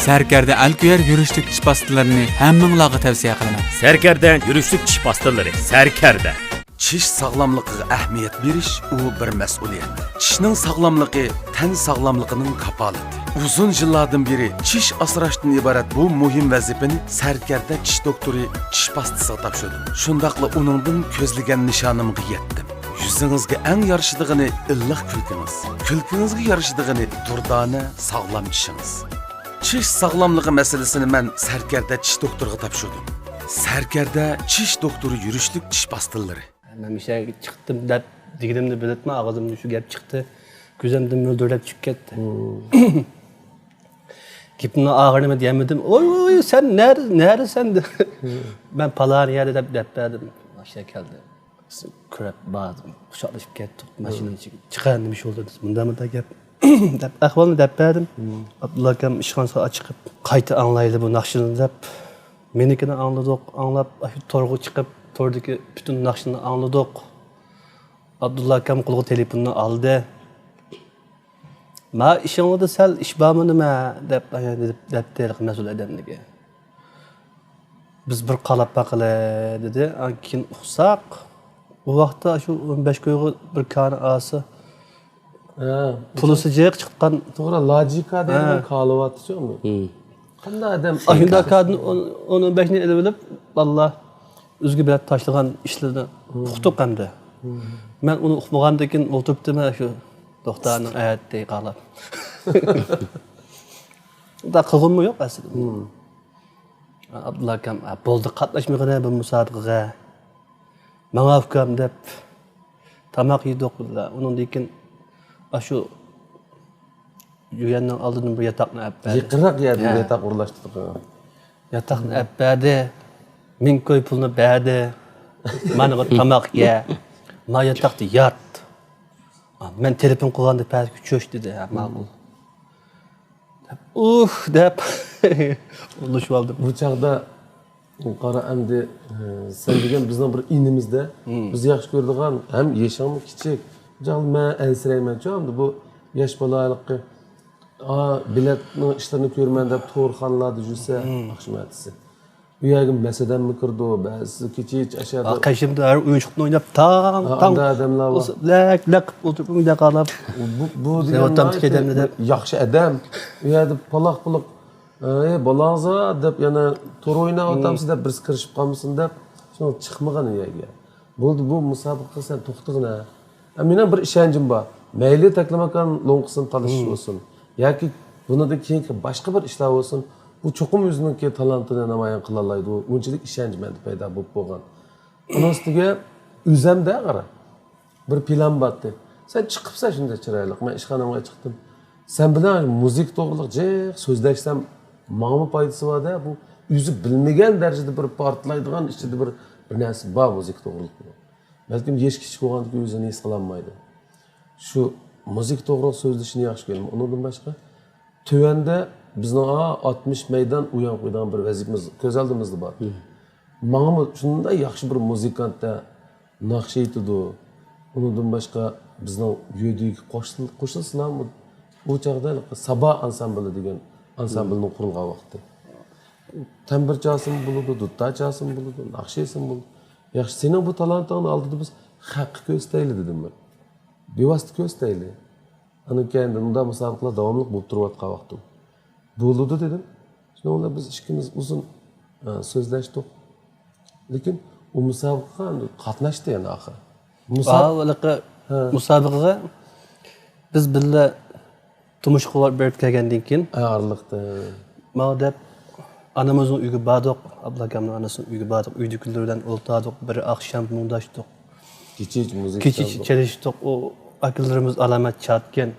سەركەردە ئەلكۆيەر يۈرۈشلۈك چىش پاستىلىرىنى ھەممىڭلارغا تەۋسىيە قىلىمەن. سەركەردە يۈرۈشلۈك چىش پاستىلىرى، سەركەردە. چىش ساغلاملىقىغا ئەھمىيەت بېرىش، ئۇ بىر مەسئۇلىيەت. چىشنىڭ ساغلاملىقى تەن ساغلاملىقىنىڭ كاپالىتى. ئۇزۇن يىللاردىن بېرى چىش ئاسراشتىن ئىبارەت بۇ مۇھىم ۋەزىپىنى سەركەردە چىش دوختۇرى چىش پاستىسىغا تاپشۇردۇم. شۇنداقلا ئۇنىڭدىن كۆزلىگەن نىشانىمغا يەتتىم. يۈزىڭىزگە ئەڭ يارىشىدىغىنى ئىللىق كۈلكىڭىز. كۈلكىڭىزگە يارىشىدىغىنى دۇردانە، ساغلام چىشىڭىز. چىش ساغلاملىقى مەسىلىسىنى مەن سەركەردە چىش دوختۇرىغا تاپشۇردۇم. سەركەردە چىش دوختۇرى يۈرۈشلۈك چىش پاستىلىرى. مەن مۇشۇ يەرگە چىقتىم دەپ دېگىنىمنى بىلىپمۇ، ئاغزىمدىن شۇ گەپ چىقتى. كۆزۈمدىن مۆلدۈرلەپ چۈشۈپ كەتتى. گېپىمنىڭ ئاخىرىنى دېيەلمىدىم. ۋوي، ۋوي، ۋوي، سەن نەدە، نەدىسەن؟ مەن پالان يەردە دەپ، دەپ بەردىم. ئاشۇ كەلدى. كۆرۈپ باردىم. قۇچاقلىشىپ كەتتۇق. ماشىنىنىڭ ئىچىگە چىقار نېمە ئىش بولدى دېسە، مۇنداق، مۇنداق گەپ. دەپ ئەھۋالنى دەپ بەردىم. ئابدۇللا ئاكام ئىشخانىسىغا چىقىپ، قايتا ئاڭلايلى بۇ ناخشىنى دەپ. مېنىڭكىنى ئاڭلىدۇق، ئاڭلاپ، ئاشۇ تورغا چىقىپ، توردىكى پۈتۈن ناخشىنى ئاڭلىدۇق. ئابدۇللا ئاكام قولىغا تېلېفوننى ئالدى. ما ئىشىڭلاردا سەل ئىش بارمۇ نېمە؟ دەپ، دەپ، دەپتۇ ھېلىقى مەسئۇل ئادەملىكى. بىز بىر قاراپ باقىلى، دېدى. ئاندىن كېيىن ئۇقساق، ئۇ ۋاقىتتا شۇ ئون بەش كويغا بىر كانى ئاسى. ھە. پۇلىسى جىق چىققان. توغرا، لاجىكا دەيدىغان ھە. كالىۋاتىچۇ ئۇنى. قانداق ئادەم؟ ئاشۇنداق كادىن ئون، ئون بەشنى ئېلىۋېلىپ، بالىلار ئۆزىگە بېلەت تاشلىغان ئىشلىرىنى ئۇقتۇق ئەمدى. مەن ئۇنى ئۇقمىغاندىن كېيىن ئولتۇرۇپتىمەن شۇ دوختۇرنىڭ ئەتىگە قاراپ. ئۇنداق قىلغۇممۇ يوق ئەسلىدە. ئابدۇللا ئاكام، «ئە، بولدى، قاتناشمىغىنە بۇ مۇسابىقىگە. ماڭا ئۇكام» دەپ تاماق يېدۇق بىللە. ئۇنىڭدىن كېيىن ئاشۇ يۈگەننىڭ ئالدىدىن بىر ياتاقنى ئەپ بەردى. يېقىنراق يەردىن ھە. ياتاق ئورۇنلاشتۇردۇق. ياتاقنى ئەپ بەردى. مىڭ كوي پۇلنى بەردى. مانا بۇ تاماق يە. ما ياتاقتا يات. مەن تېلېفون قىلغاندا پەسكە چۆچ دېدى. ھە، ماقۇل. ئۇھ دەپ ئۇلىشىۋالدىم. بۇ چاغدا قارا ئەمدى، ئە، سەن دېگەن بىزنىڭ بىر ئىنىمىزدە، بىز ياخشى كۆرىدىغان، ھەم يېشىڭمۇ كىچىك. بۇ چاغدا مەن ئەنسىرەيمەنچۇ، ئەمدى بۇ ياش بالا ھېلىقى، ئا، بېلەتنىڭ ئىشلىرىنى كۆرىمەن دەپ تورخانىلاردا يۈرسە، ئاخشام ئەتىسى. ئۇ يەرگە مەسىدەممۇ كىرىدۇ، بەزىسى كېچىچە ئاشۇ يەردە. قېشىمدا ھەر ئويۇنچۇقنى ئويناپ، تاڭ، ھە، تاڭ. ئانداق ئادەملەر بار. لەك، لەك قىلىپ ئولتۇرۇپ ئۆيدە قاراپ. بۇ، بۇ دېگەن ياخشى ئادەم. ئۇ يەردە پالاق پۇلۇق، «ئەي، بالاڭزا» دەپ، يەنە «تور ئويناۋاتامسىز» دەپ، بىرسى كىرىشىپ قالمىسۇن دەپ، شۇنىڭ چىقمىغان ئۇ يەرگە. بولدى، بۇ مۇسابىقىگە سەن توختىغىنە. ئە، مېنىڭ بىر ئىشەنچىم بار. مەيلى تەكلىماكان لوڭقىسىنى تالىشىش بولسۇن ياكى بۇنىڭدىن كېيىنكى باشقا بىر ئىشلار بولسۇن، بۇ چوقۇم ئۆزىنىڭكى تالانتىنى نامايان قىلالايدۇ. ئۇنچىلىك ئىشەنچ مەندە پەيدا بولۇپ بولغان. ئۇنىڭ ئۈستىگە ئۆزەمدە قارا، بىر پىلان بارتى. سەن چىقىپسەن شۇنداق چىرايلىق. مەن ئىشخانامغا چىقتىم. سەن بىلەن مۇزىكا توغرىلىق جىق سۆزلەشسەم ماڭىمۇ پايدىسى بار-دە. بۇ ئۆزى بىلمىگەن دەرىجىدە بىر پارتلايدىغان ئىچىدە بىر، بىر نەرسە بار مۇزىكا توغرىلىق. بەلكىم ياش كىچىك بولغاندىكىن ئۆزىنى ھېس قىلالمايدۇ. شۇ مۇزىكا توغرىلىق سۆزلىشىنى ياخشى كۆرىمەن. ئۇنىڭدىن باشقا، تۆۋەندە بىزنىڭ ئا، ئاتمىش مەيدان ئويۇن قويىدىغان بىر ۋەزىپىمىز كۆز ئالدىمىزدا بار. ماڭىمۇ شۇنداق ياخشى بىر مۇزىكانت-دە، ناخشا ئېيتىدۇ. ئۇنىڭدىن باشقا بىزنىڭ يۆدىگە قوشۇل-، قوشۇلسىلا، ئۇ چاغدا سابا ئانسامبىلى دېگەن ئانسامبىلنىڭ قۇرۇلغان ۋاقتى. تەمبۇر چالسىمۇ بولىدۇ، دۇتار چالسىمۇ بولىدۇ، ناخشا ئېيتسىمۇ بولىدۇ. ياخشى، سېنىڭ بۇ تالانتىڭنى ئالدىدا بىز خەققە كۆرسىتەيلى، دېدىم مەن. بىۋاسىتە كۆرسىتەيلى. ئاندىن كېيىن مۇنداق مۇسابىقىلەر داۋاملىق بولۇپ تۇرۇۋاتقان ۋاقتىم. بولىدۇ، دېدىم. شۇنىڭ بىلەن بىز ئىككىمىز ئۇزۇن، ئە، سۆزلەشتۇق. لېكىن ئۇ مۇسابىقىگە قاتناشتى يەنە ئاخىرى. مۇسا-، ھە. مۇسابىقىگە بىز بىللە تۇمشۇققا بېرىپ كەلگەندىن كېيىن، ھە، ئارىلىقتا. ماڭا دەپ ئانىمىزنىڭ ئۆيىگە باردۇق، ئابدۇللا ئاكامنىڭ ئانىسىنىڭ ئۆيىگە باردۇق، ئۆيدىكىلەر بىلەن ئولتۇردۇق، بىر ئاخشام مۇڭداشتۇق. كېچىچە مۇزىكا كېچىچە چالدۇق. چېلىشتۇق، ئۇ ئاكىلىرىمىز ئالامەت شادكەن.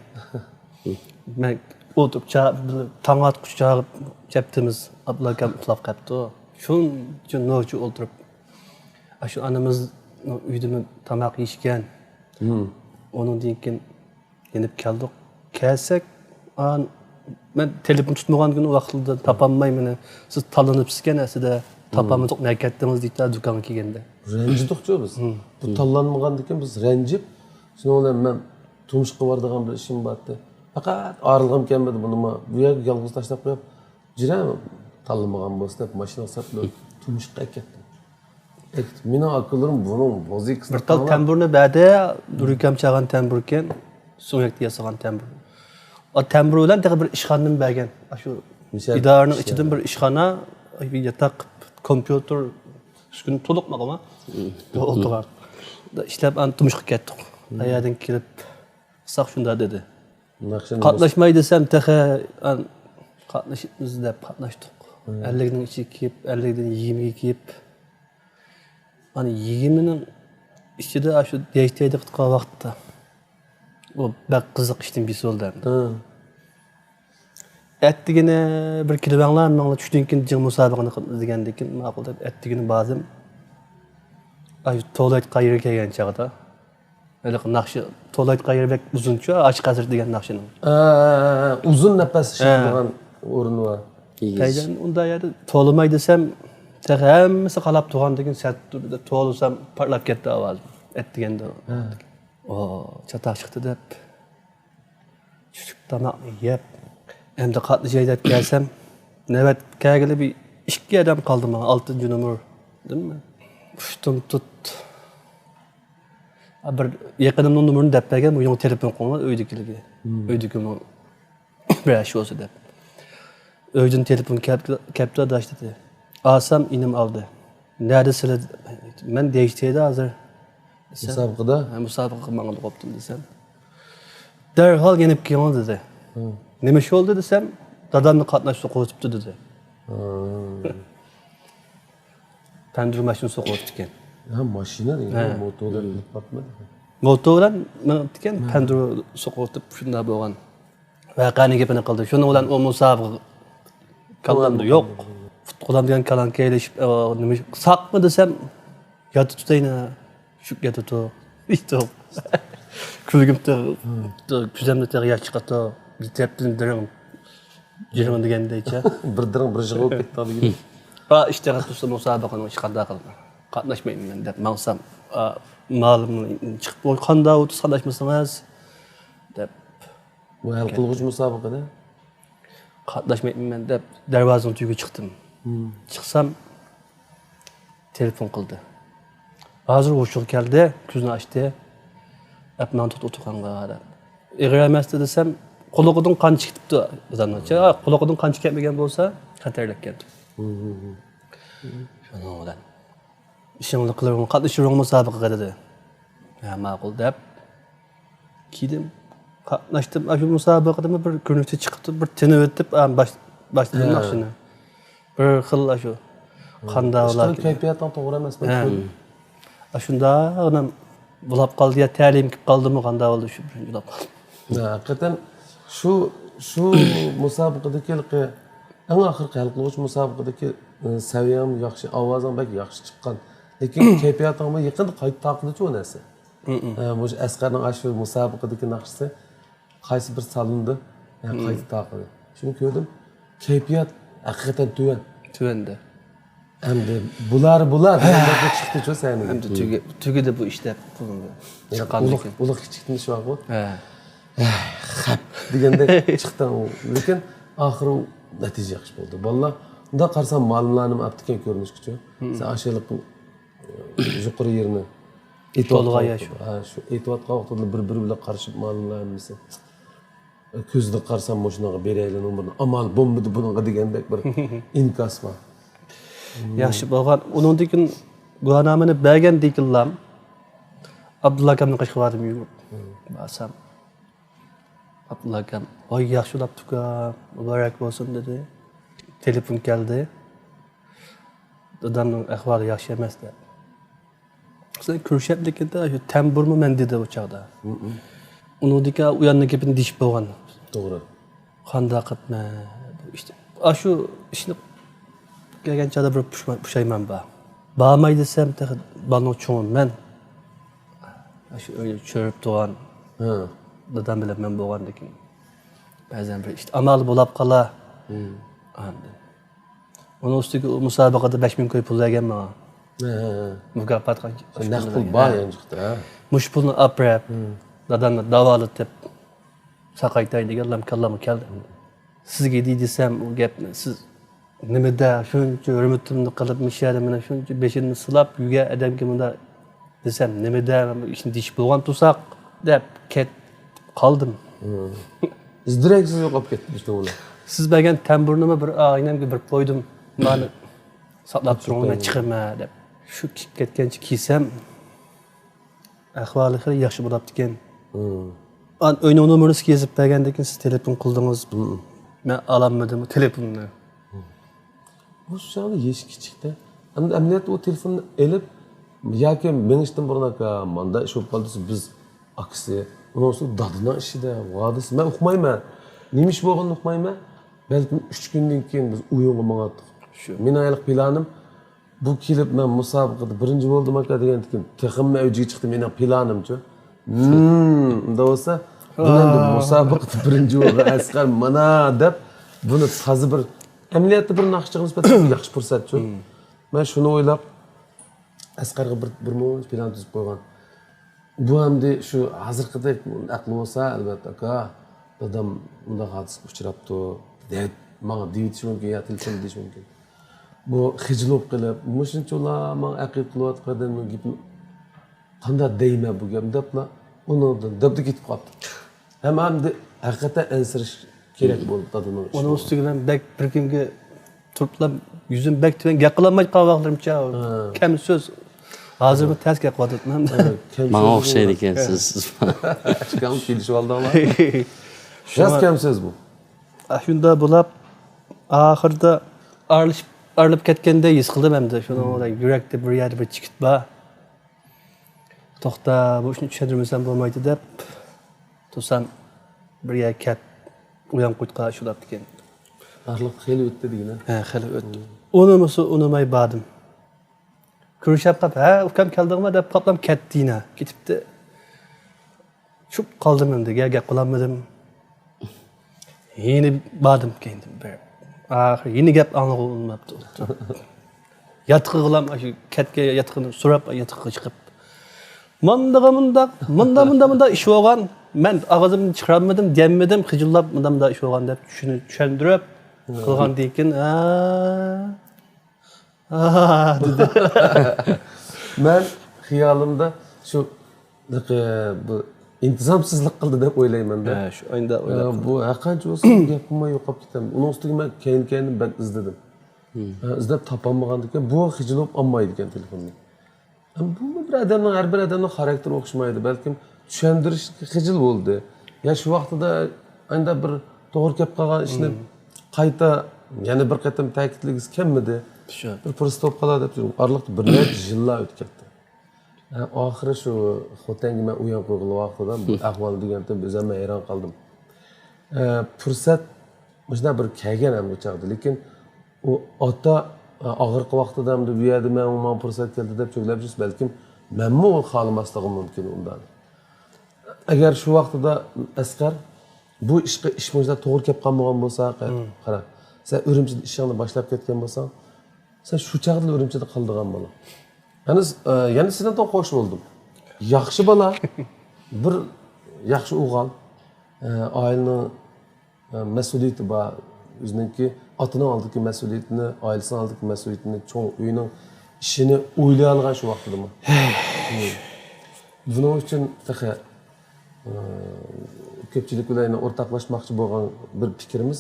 مەن ئولتۇرۇپ چا-، تاڭ ئاتقۇچە چاغىپ كەپتىمىز، ئابدۇللا ئاكام ئۇخلاپ قاپتۇ. شۇنچە نوچى ئولتۇرۇپ، ئاشۇ ئانىمىز ئۆيدىمۇ تاماق يېيىشكەن. ئۇنىڭدىن كېيىن يېنىپ كەلدۇق. كەلسەك، ئان-، مەن تېلېفون تۇتمىغان كۈن، ئۇ ۋاقىتلاردا تاپالماي مېنى، سىز تاللىنىپسىزكەن ئەسلىدە، تاپالمىدۇق، نەگە كەتتىڭىز دەيتتى دۇكانغا كەلگەندە. رەنجىدۇقچۇ بىز. بۇ تاللانمىغاندىكىن بىز رەنجىپ، شۇنىڭ بىلەن مەن تۇمشۇققا بارىدىغان بىر ئىشىم بارتى. پەقەت ئارىلىغۇم كەلمىدى بۇنىمۇ. بۇ يەرگە يالغۇز تاشلاپ قويۇپ، جىرە تاللىمىغان بولسا دەپ ماشىنىغا سەپلەپ تۇمشۇققا ئەكەتتىم. ئەكەتتىم. مېنىڭ ئاكىلىرىم بۇنىڭ مۇزىكىسىنى بىر تال تەمبۇرنى بەردى، دۈركەم چالغان تەمبۇركەن، سۆڭەكتە ياسىغان تەمبۇر. ئا، تەمبۇر بىلەن تېخى بىر ئىشخانىنى بەرگەن. ئاشۇ ئىدارىنىڭ ئىچىدىن بىر ئىشخانا، بىر ياتاق، كومپيۇتېر، ئۈسكۈنە تولۇق ماقۇما. ئولتۇرغان. ئىشلەپ، ئان تۇمشۇققا كەتتۇق. ئەيەردىن كېلىپ، ساق شۇنداق دېدى. قاتناشماي دېسەم، تېخى، ئان، قاتنىشىمىز دەپ قاتناشتۇق. ئەللىكنىڭ ئىچىگە كىرىپ، ئەللىكتىن يىگىرمىگە كىرىپ، ئانا يىگىرمىنىڭ ئىچىدە ئاشۇ دەيشتەيدە قىلغان ۋاقىتتا، ئۇ بەك قىزىق ئىشتىن بىسىۋالدى ئەمدى. ئەتىگىنى بىر كېلىۋەڭلار، ماڭلا چۈشتىن كېيىن جىڭ مۇسابىقىنى قىلىمىز دېگەندىن كېيىن، ماقۇل دەپ ئەتىگىنى باردىم. ئاشۇ تۇۋالېت قايرىغا كەلگەن چاغدا، ھېلىقى ناخشا، تۇۋالېت قايرى بەك ئۇزۇنچۇ، ئاشىق ھەسرىتى دېگەن ناخشىنىڭ. ئۇزۇن نەپەس ئىشلىتىدىغان ئورنى بار. ئۇنداق يەردە توۋلىماي دېسەم، تېخى ھەممىسى قاراپ تۇرغاندىن كېيىن سەت تۇردى دەپ توۋلىسام، پارتلاپ كەتتى ئاۋازىم. ئەتىگەندە. ئو، چاتاق چىقتى دەپ. چۈشلۈك تاماقنى يەپ، ئەمدى قاتنىشاي دەپ كەلسەم، نۆۋەت كەلگىلى بىر ئىككى ئادەم قالدى ماڭا، ئالتىنچى نومۇردىنمۇ؟ ئۇشتۇمتۇت. بىر يېقىنىمنىڭ نومۇرىنى دەپ بەرگەن، بۇ يېڭى تېلېفون قىلىڭلار، ئۆيدىكىلىگە. ئۆيدىكىمۇ بىر ئىش بولسا دەپ. ئۆيدىن تېلېفون كەپ-، كەپتۇ، ئاداش دېدى. ئالسام ئىنىم ئالدى. نەدە سىلە؟ مەن دەيشتەيدە ھازىر. دېسەم، مۇسابىقىدە؟ ھە، مۇسابىقىگە ماڭىدۇ بوپتۇم دېسەم. دەرھال يېنىپ كېلىڭ دېدى. نېمە ئىش بولدى دېسەم، دادامنى قاتناش سوقۇۋېتىپتۇ دېدى. پەندۇر ماشىنا سوقۇۋېتىپتىكەن. ھە، ماشىنا دېگەن، ھە. موتور دەپ بىلىپ باقمىدىم. موتور بىلەن مېڭىپتىكەن، پەندۇر سوقۇۋېتىپ شۇنداق بولغان. ۋەقەنىڭ گېپىنى قىلدى. شۇنىڭ بىلەن ئۇ مۇسابىقە كاللامدا يوق. پۇت قولام دېگەن كالام كەيلىشىپ، ئە، نېمە، ساقمۇ دېسەم، ياتىتۇتاينا، شۇ ياتىتۇ. كۈلگۈم تېخى، كۆزۈمدە تېخى ياش چىقىپتۇ. بىر تەرەپتىن دىرىڭ، جىرىڭ دېگەندەيچە. بىر دىرىڭ، بىر جىغ بولۇپ كەتتى دېگۈن. ئا، ئىشتىغا تۇرسا مۇسابىقىنىڭ ئىشى قانداق قىلىمەن؟ قاتناشمايمەن دەپ ماڭسام، ئا، مالىم چىقىپ، قانداق ئوتۇز قاتناشمىسىڭىز؟ دەپ. بۇ ھەل قىلغۇچ مۇسابىقىدە؟ قاتناشمايمەن دەپ دەرۋازىنىڭ تۈۋىگە چىقتىم. چىقسام، تېلېفون قىلدى. ھازىر ھوشىغا كەلدى، كۆزىنى ئاچتى. ئەپ ماڭا توختىتىپ ئولتۇرغانغا دەپ. ئېغىر ئەمەستى دېسەم، قۇلىقىدىن قان چىقىپتۇ ئادەمنىڭ. قۇلىقىدىن قان چىقىپ كەتمىگەن بولسا، خەتەرلىككەن. شۇنىڭ بىلەن. ئىشىڭلار قىلىۋېرىڭ، قاتنىشىۋېرىڭ مۇسابىقىگە دېدى. ھە، ماقۇل دەپ كىردىم. قاتناشتىم. ئاشۇ مۇسابىقىدىمۇ بىر كۆرۈنۈشتە چىقىپتۇ، بىر تىنىۋېتىپ، ئا، باش-، باشلىدىم ناخشىنى. بىر خىل ئاشۇ قانداق ئىشقىلىپ كەيپىياتىڭ توغرا ئەمەس، مەن كۆردۈم. ئاشۇنداق ئانام بۇلاپ قالدى يا، تەلىيىم كېلىپ قالدىمۇ، قانداق بولدى، شۇ بىرىنچى بۇلاپ قالدى. ھە، ھەقىقەتەن شۇ، شۇ مۇسابىقىدىكى ھېلىقى ئەڭ ئاخىرقى ھەل قىلغۇچ مۇسابىقىدىكى، ئى، سەۋىيەڭمۇ ياخشى، ئاۋازىڭ بەك ياخشى چىققان. لېكىن كەيپىياتىڭمۇ يېقىندا قايتا تارقىدىچۇ ئۇ نەرسە. ئە، مۇشۇ ئەسقەرنىڭ ئاشۇ مۇسابىقىدىكى ناخشىسى قايسى بىر سالىندى، ھە، قايتا تارقىدى. شۇنى كۆردۈم، كەيپىيات ھەقىقەتەن تۆۋەن. تۆۋەندە. ئەمدى بۇلار، بۇلار دېگەندەك چىقتىچۇ سەھنىگە. ئەمدى تۈگە-، تۈگىدى بۇ ئىش دەپ قىلىندى. يەنە چىققاندىن ئۇلۇغ، كېيىن. ئۇلۇغ كىچىك تىنىش بارغۇ. ھە. خەپ دېگەندەك چىقتى ئۇ. لېكىن ئاخىرى ئۇ نەتىجە ياخشى بولدى. بالىلار، مۇنداق قارىسام، مالىملارنىمۇ ئاپتىكەن كۆرۈنۈشكىچۇ. سەن ئاشۇ ھېلىقى يۇقىرى يېرىنى ئېتىۋاتقان، ھە، شۇ ئېتىۋاتقان ۋاقتىدا بىر-بىرى بىلەن قارىشىپ، مالىملار ھەممىسى. كۆزىدىن قارىسام، مۇشۇنىڭغا بېرەيلى نومۇرنى، ئامال بولمىدى بۇنىڭغا دېگەندەك بىر ئىنكاس بار. ياخشى بولغان. ئۇنىڭدىن كېيىن گۇۋاھنامىنى بەرگەندىن كېيىنلا ئابدۇللا ئاكامنىڭ قېشىغا باردىم يۈگۈرۈپ. بارسام، ئابدۇللا ئاكام، ۋاي، ياخشى بولاپتۇكەن، مۇبارەك بولسۇن، دېدى. تېلېفون كەلدى. دادامنىڭ ئەھۋالى ياخشى ئەمەس، دەپ. بىزنىڭ كۆرۈشەتلىكىدە شۇ تەمبۇرمۇ مەن دېدى ئۇ چاغدا. ئۇنىڭدىن كېيىن ئۇ ياننىڭ گېپىنى دېيىشىپ بولغان. توغرا. قانداق قىلىپ مەن، ئىشتە، ئاشۇ ئىشنى كەلگەن چاغدا بىر پۇشما-، پۇشايمان بار. بارماي دېسەم، تېخى بالىنىڭ چوڭى مەن. شۇ ئۆيدە چۆرۈپ تۇرغان دادام بىلەن مەن بولغاندىكىن، بەزەن بىر ئىشتا ئامال بولاپ قالا. ئاندىن ئۇنىڭ ئۈستىگە ئۇ مۇسابىقىدە بەش مىڭ كوي پۇل بەرگەن ماڭا. ھە، ھە، ھە. مۇكاپات قانچە؟ نەق پۇل بار يانچۇقتا، ھە. مۇشۇ پۇلنى ئاپىرىپ، دادامنى داۋالىتىپ ساقايتاي دېگەنلام كاللامغا كەلدى. سىزگە دېي دېسەم، ئۇ گەپنى سىز نېمىدە شۇنچە ھۆرمىتىمنى قىلىپ، مۇشۇ يەردە مېنىڭ شۇنچە بېشىمنى سىلاپ يۈرگەن ئادەمگە مۇنداق دېسەم، نېمىدە ئىشنى دېيىشىپ بولغان تۇرساق دەپ كەت-، قالدىم. ئىز-دېرەكسىز يوقاپ كەتتى بىزنىڭ ئۇلار. سىز بەرگەن تەمبۇرنىمۇ بىر ئاغىنەمگە بېرىپ قويدۇم. مانا ساقلاپ تۇرۇڭ، مەن چىقىمەن دەپ. شۇ كېتىپ كەتكەنچە كىيسەم، ئەھۋالى خېلى ياخشى بولاپتىكەن. ئان-، ئۆينىڭ نومۇرىنى سىزگە يېزىپ بەرگەندىن كېيىن سىز تېلېفون قىلدىڭىز. مەن ئالالمىدىم تېلېفوننى. بۇ چاغدا يېشى كىچىكتە. ئەمدى ئەمەلىيەتتە ئۇ تېلېفوننى ئېلىپ، ياكى مېڭىشتىن بۇرۇن، «ئاكا، ماندا ئىش بولۇپ قالدى، بىز ئاكىسى، ئۇنىڭ ئۈستىگە دادىنىڭ ئىشىدە، ۋادىسى.» مەن ئۇقمايمەن. نېمە ئىش بولغىنىنى ئۇقمايمەن. بەلكىم ئۈچ كۈندىن كېيىن بىز ئويۇنغا ماڭاتتۇق. شۇ. مېنىڭ ھېلىقى پىلانىم، بۇ كېلىپ، «مەن مۇسابىقىدە بىرىنچى بولدۇم، ئاكا» دېگەندىكىن، تېخىمۇ ئەۋجىگە چىقتى مېنىڭ پىلانىمچۇ. ھىم، ئۇنداق بولسا، بۇ ئەمدى مۇسابىقىدە بىرىنچى بولدى ئەسقەر، مانا دەپ، بۇنى تازا بىر، ئەمەلىيەتتە بىر ناخشىچىغا نىسبەتەن ياخشى پۇرسەتچۇ. مەن شۇنى ئويلاپ، ئەسقەرگە بىر، بىر مۇنچە پىلان تۈزۈپ قويغان. بۇ ئەمدى شۇ ھازىرقىدەك ئەقلى بولسا، ئەلۋەتتە، «ئاكا، دادام مۇنداق ھادىسىگە ئۇچراپتۇ» دەپ ماڭا دېيىۋېتىشى مۇمكىن يا تېلېفون دېيىشى مۇمكىن. بۇ خىجىل بولۇپ قېلىپ، «مۇشۇنچىلا ماڭا ئەقىل قىلىۋاتقان ئادەمنىڭ گېپىنى قانداق دەيمەن بۇ گەپنى» دەپلا، ئۇنىڭدىن دەپلا كېتىپ قاپتۇ. ھەم ئەمدى ھەقىقەتەن ئەنسىرەش كېرەك بولدى دادىنىڭ ئىشىغا. ئۇنىڭ ئۈستىگە مەن بەك بىر كۈنگە تۇرۇپلا يۈزۈم بەك تۆۋەن، گەپ قىلالماي قالغان ۋاقىتلىرىمچە. ھە. كەم سۆز. ھازىرمۇ تەس گەپ قىلىۋاتىمەن. ھە، كەم ماڭا سۆز ئوخشايدىكەنسىز. ئىككىڭلار كېلىشىۋالدىڭلار. راست كەم سۆز بۇ. ئا، شۇنداق بولۇپ، ئاخىرىدا ئارىلىشىپ، ئايرىلىپ كەتكەندەك ھېس قىلدىم ئەمدى. شۇنىڭ بىلەن يۈرەكتە بىر يەردە بىر چېكىت بار. توختا، بۇ ئىشنى چۈشەندۈرمىسەم بولمايدۇ دەپ تۇرسام، بىر يەرگە كەپ، ئۇيان قۇيتقا شۇلاپتىكەن. ئارىلىق خېلى ئۆتتى دېگىنە. ھە، خېلى ئۆتتى. ئۇنىمىسا ئۇنىماي باردىم. كۆرۈشۈپ قاپ، «ھە، ئۇكام كەلدىڭمۇ؟» دەپ قاپلام كەتتى يەنە. كېتىپتۇ. چۈشۈپ قالدىم ئەمدى، گە-، گەپ قىلالمىدىم. يەنە باردىم كەينىدىن بېرىپ. ئاخىرى يەنە گەپ ئاڭلىغىلى بولماپتۇ. ياتىقىغىلام، ئاشۇ كەتكەن ياتىقىنى سوراپ، ياتىقىغا چىقىپ، «ماندىغا مۇنداق، مۇندا، مۇندا، مۇندا ئىش بولغان. مەن ئاغزىمدىن چىقىرالمىدىم، دېيەلمىدىم، خىجىللاپ مۇندا، مۇندا ئىش بولغان» دەپ چۈشىنى-، چۈشەندۈرۈپ قىلغاندىن كېيىن، ھە. ھا، دېدى. مەن خىيالىمدا شۇ، بۇ ئىنتىزامسىزلىق قىلدى دەپ ئويلايمەن-دە. ھە، شۇ ئايدا ئويلاپ ئە، بۇ ھەرقانچە بولسا گەپ قىلماي يوقاپ كېتەم. ئۇنىڭ ئۈستىگە مەن كەينى-كەينىدىن بەك ئىزدىدىم. ھە، ئىزدەپ تاپالمىغاندىكىن، بۇ خىجىل بولۇپ ئالمايدىكەن تېلېفوننى. ھەم بۇمۇ بىر ئادەمنىڭ، ھەر بىر ئادەمنىڭ خاراكتېرى ئوخشىمايدۇ. بەلكىم چۈشەندۈرۈشكە خىجىل بولدى. يا شۇ ۋاقتىدا ئانداق بىر توغرا كەپ قالغان ئىشنى قايتا يەنە بىر قېتىم تەكىتلىگۈسى كەلمىدى. شۇ. بىر پۇرسەت بولۇپ قالار دەپ تۇردۇم. ئارىلىقتا بىر نەچچە يىللار ئۆتۈپ كەتتى. ھە، ئاخىرى شۇ خوتەنگە مەن ئۇيان قويغىلى ۋاقتىدا بۇ ئەھۋالنى دېگەنتىم ئۆزۈم ھەيران قالدىم. ئە، پۇرسەت مۇشۇنداق بىر كەلگەن ھەم ئۇ چاغدا. لېكىن ئۇ ئاتا، ئە، ئاغرىقى ۋاقتىدا ھەمدە بۇ يەردە مەن ماڭا پۇرسەت كەلدى دەپ چۆگلەپ يۈرسە، بەلكىم مەنمۇ ئۇنى خالىماسلىقىم مۇمكىن ئۇنداق. ئەگەر شۇ ۋاقتىدا ئەسقەر بۇ ئىشقا، ئىش مۇشۇنداق توغرا كەپ قالمىغان بولسا، قارا، سەن ئۈرۈمچىدە ئىشىڭنى باشلاپ كەتكەن بولساڭ، سەن شۇ چاغدىلا ئۈرۈمچىدە قالىدىغان بالا. يەنە، ئە، يەنە سېنىڭدىن خوش بولدۇم. ياخشى بالا، بىر ياخشى ئوغۇل، ئە، ئائىلىنىڭ، ئە، مەسئۇلىيىتى بار. ئۆزىنىڭكى ئاتىنىڭ ئالدىدىكى مەسئۇلىيىتىنى، ئائىلىسىنىڭ ئالدىدىكى مەسئۇلىيىتىنى، چوڭ ئۆينىڭ ئىشىنى ئويلىيالىغان شۇ ۋاقتىدىمۇ. بۇنىڭ ئۈچۈن تېخى، ئە، كۆپچىلىك بىلەن ئورتاقلاشماقچى بولغان بىر پىكرىمىز،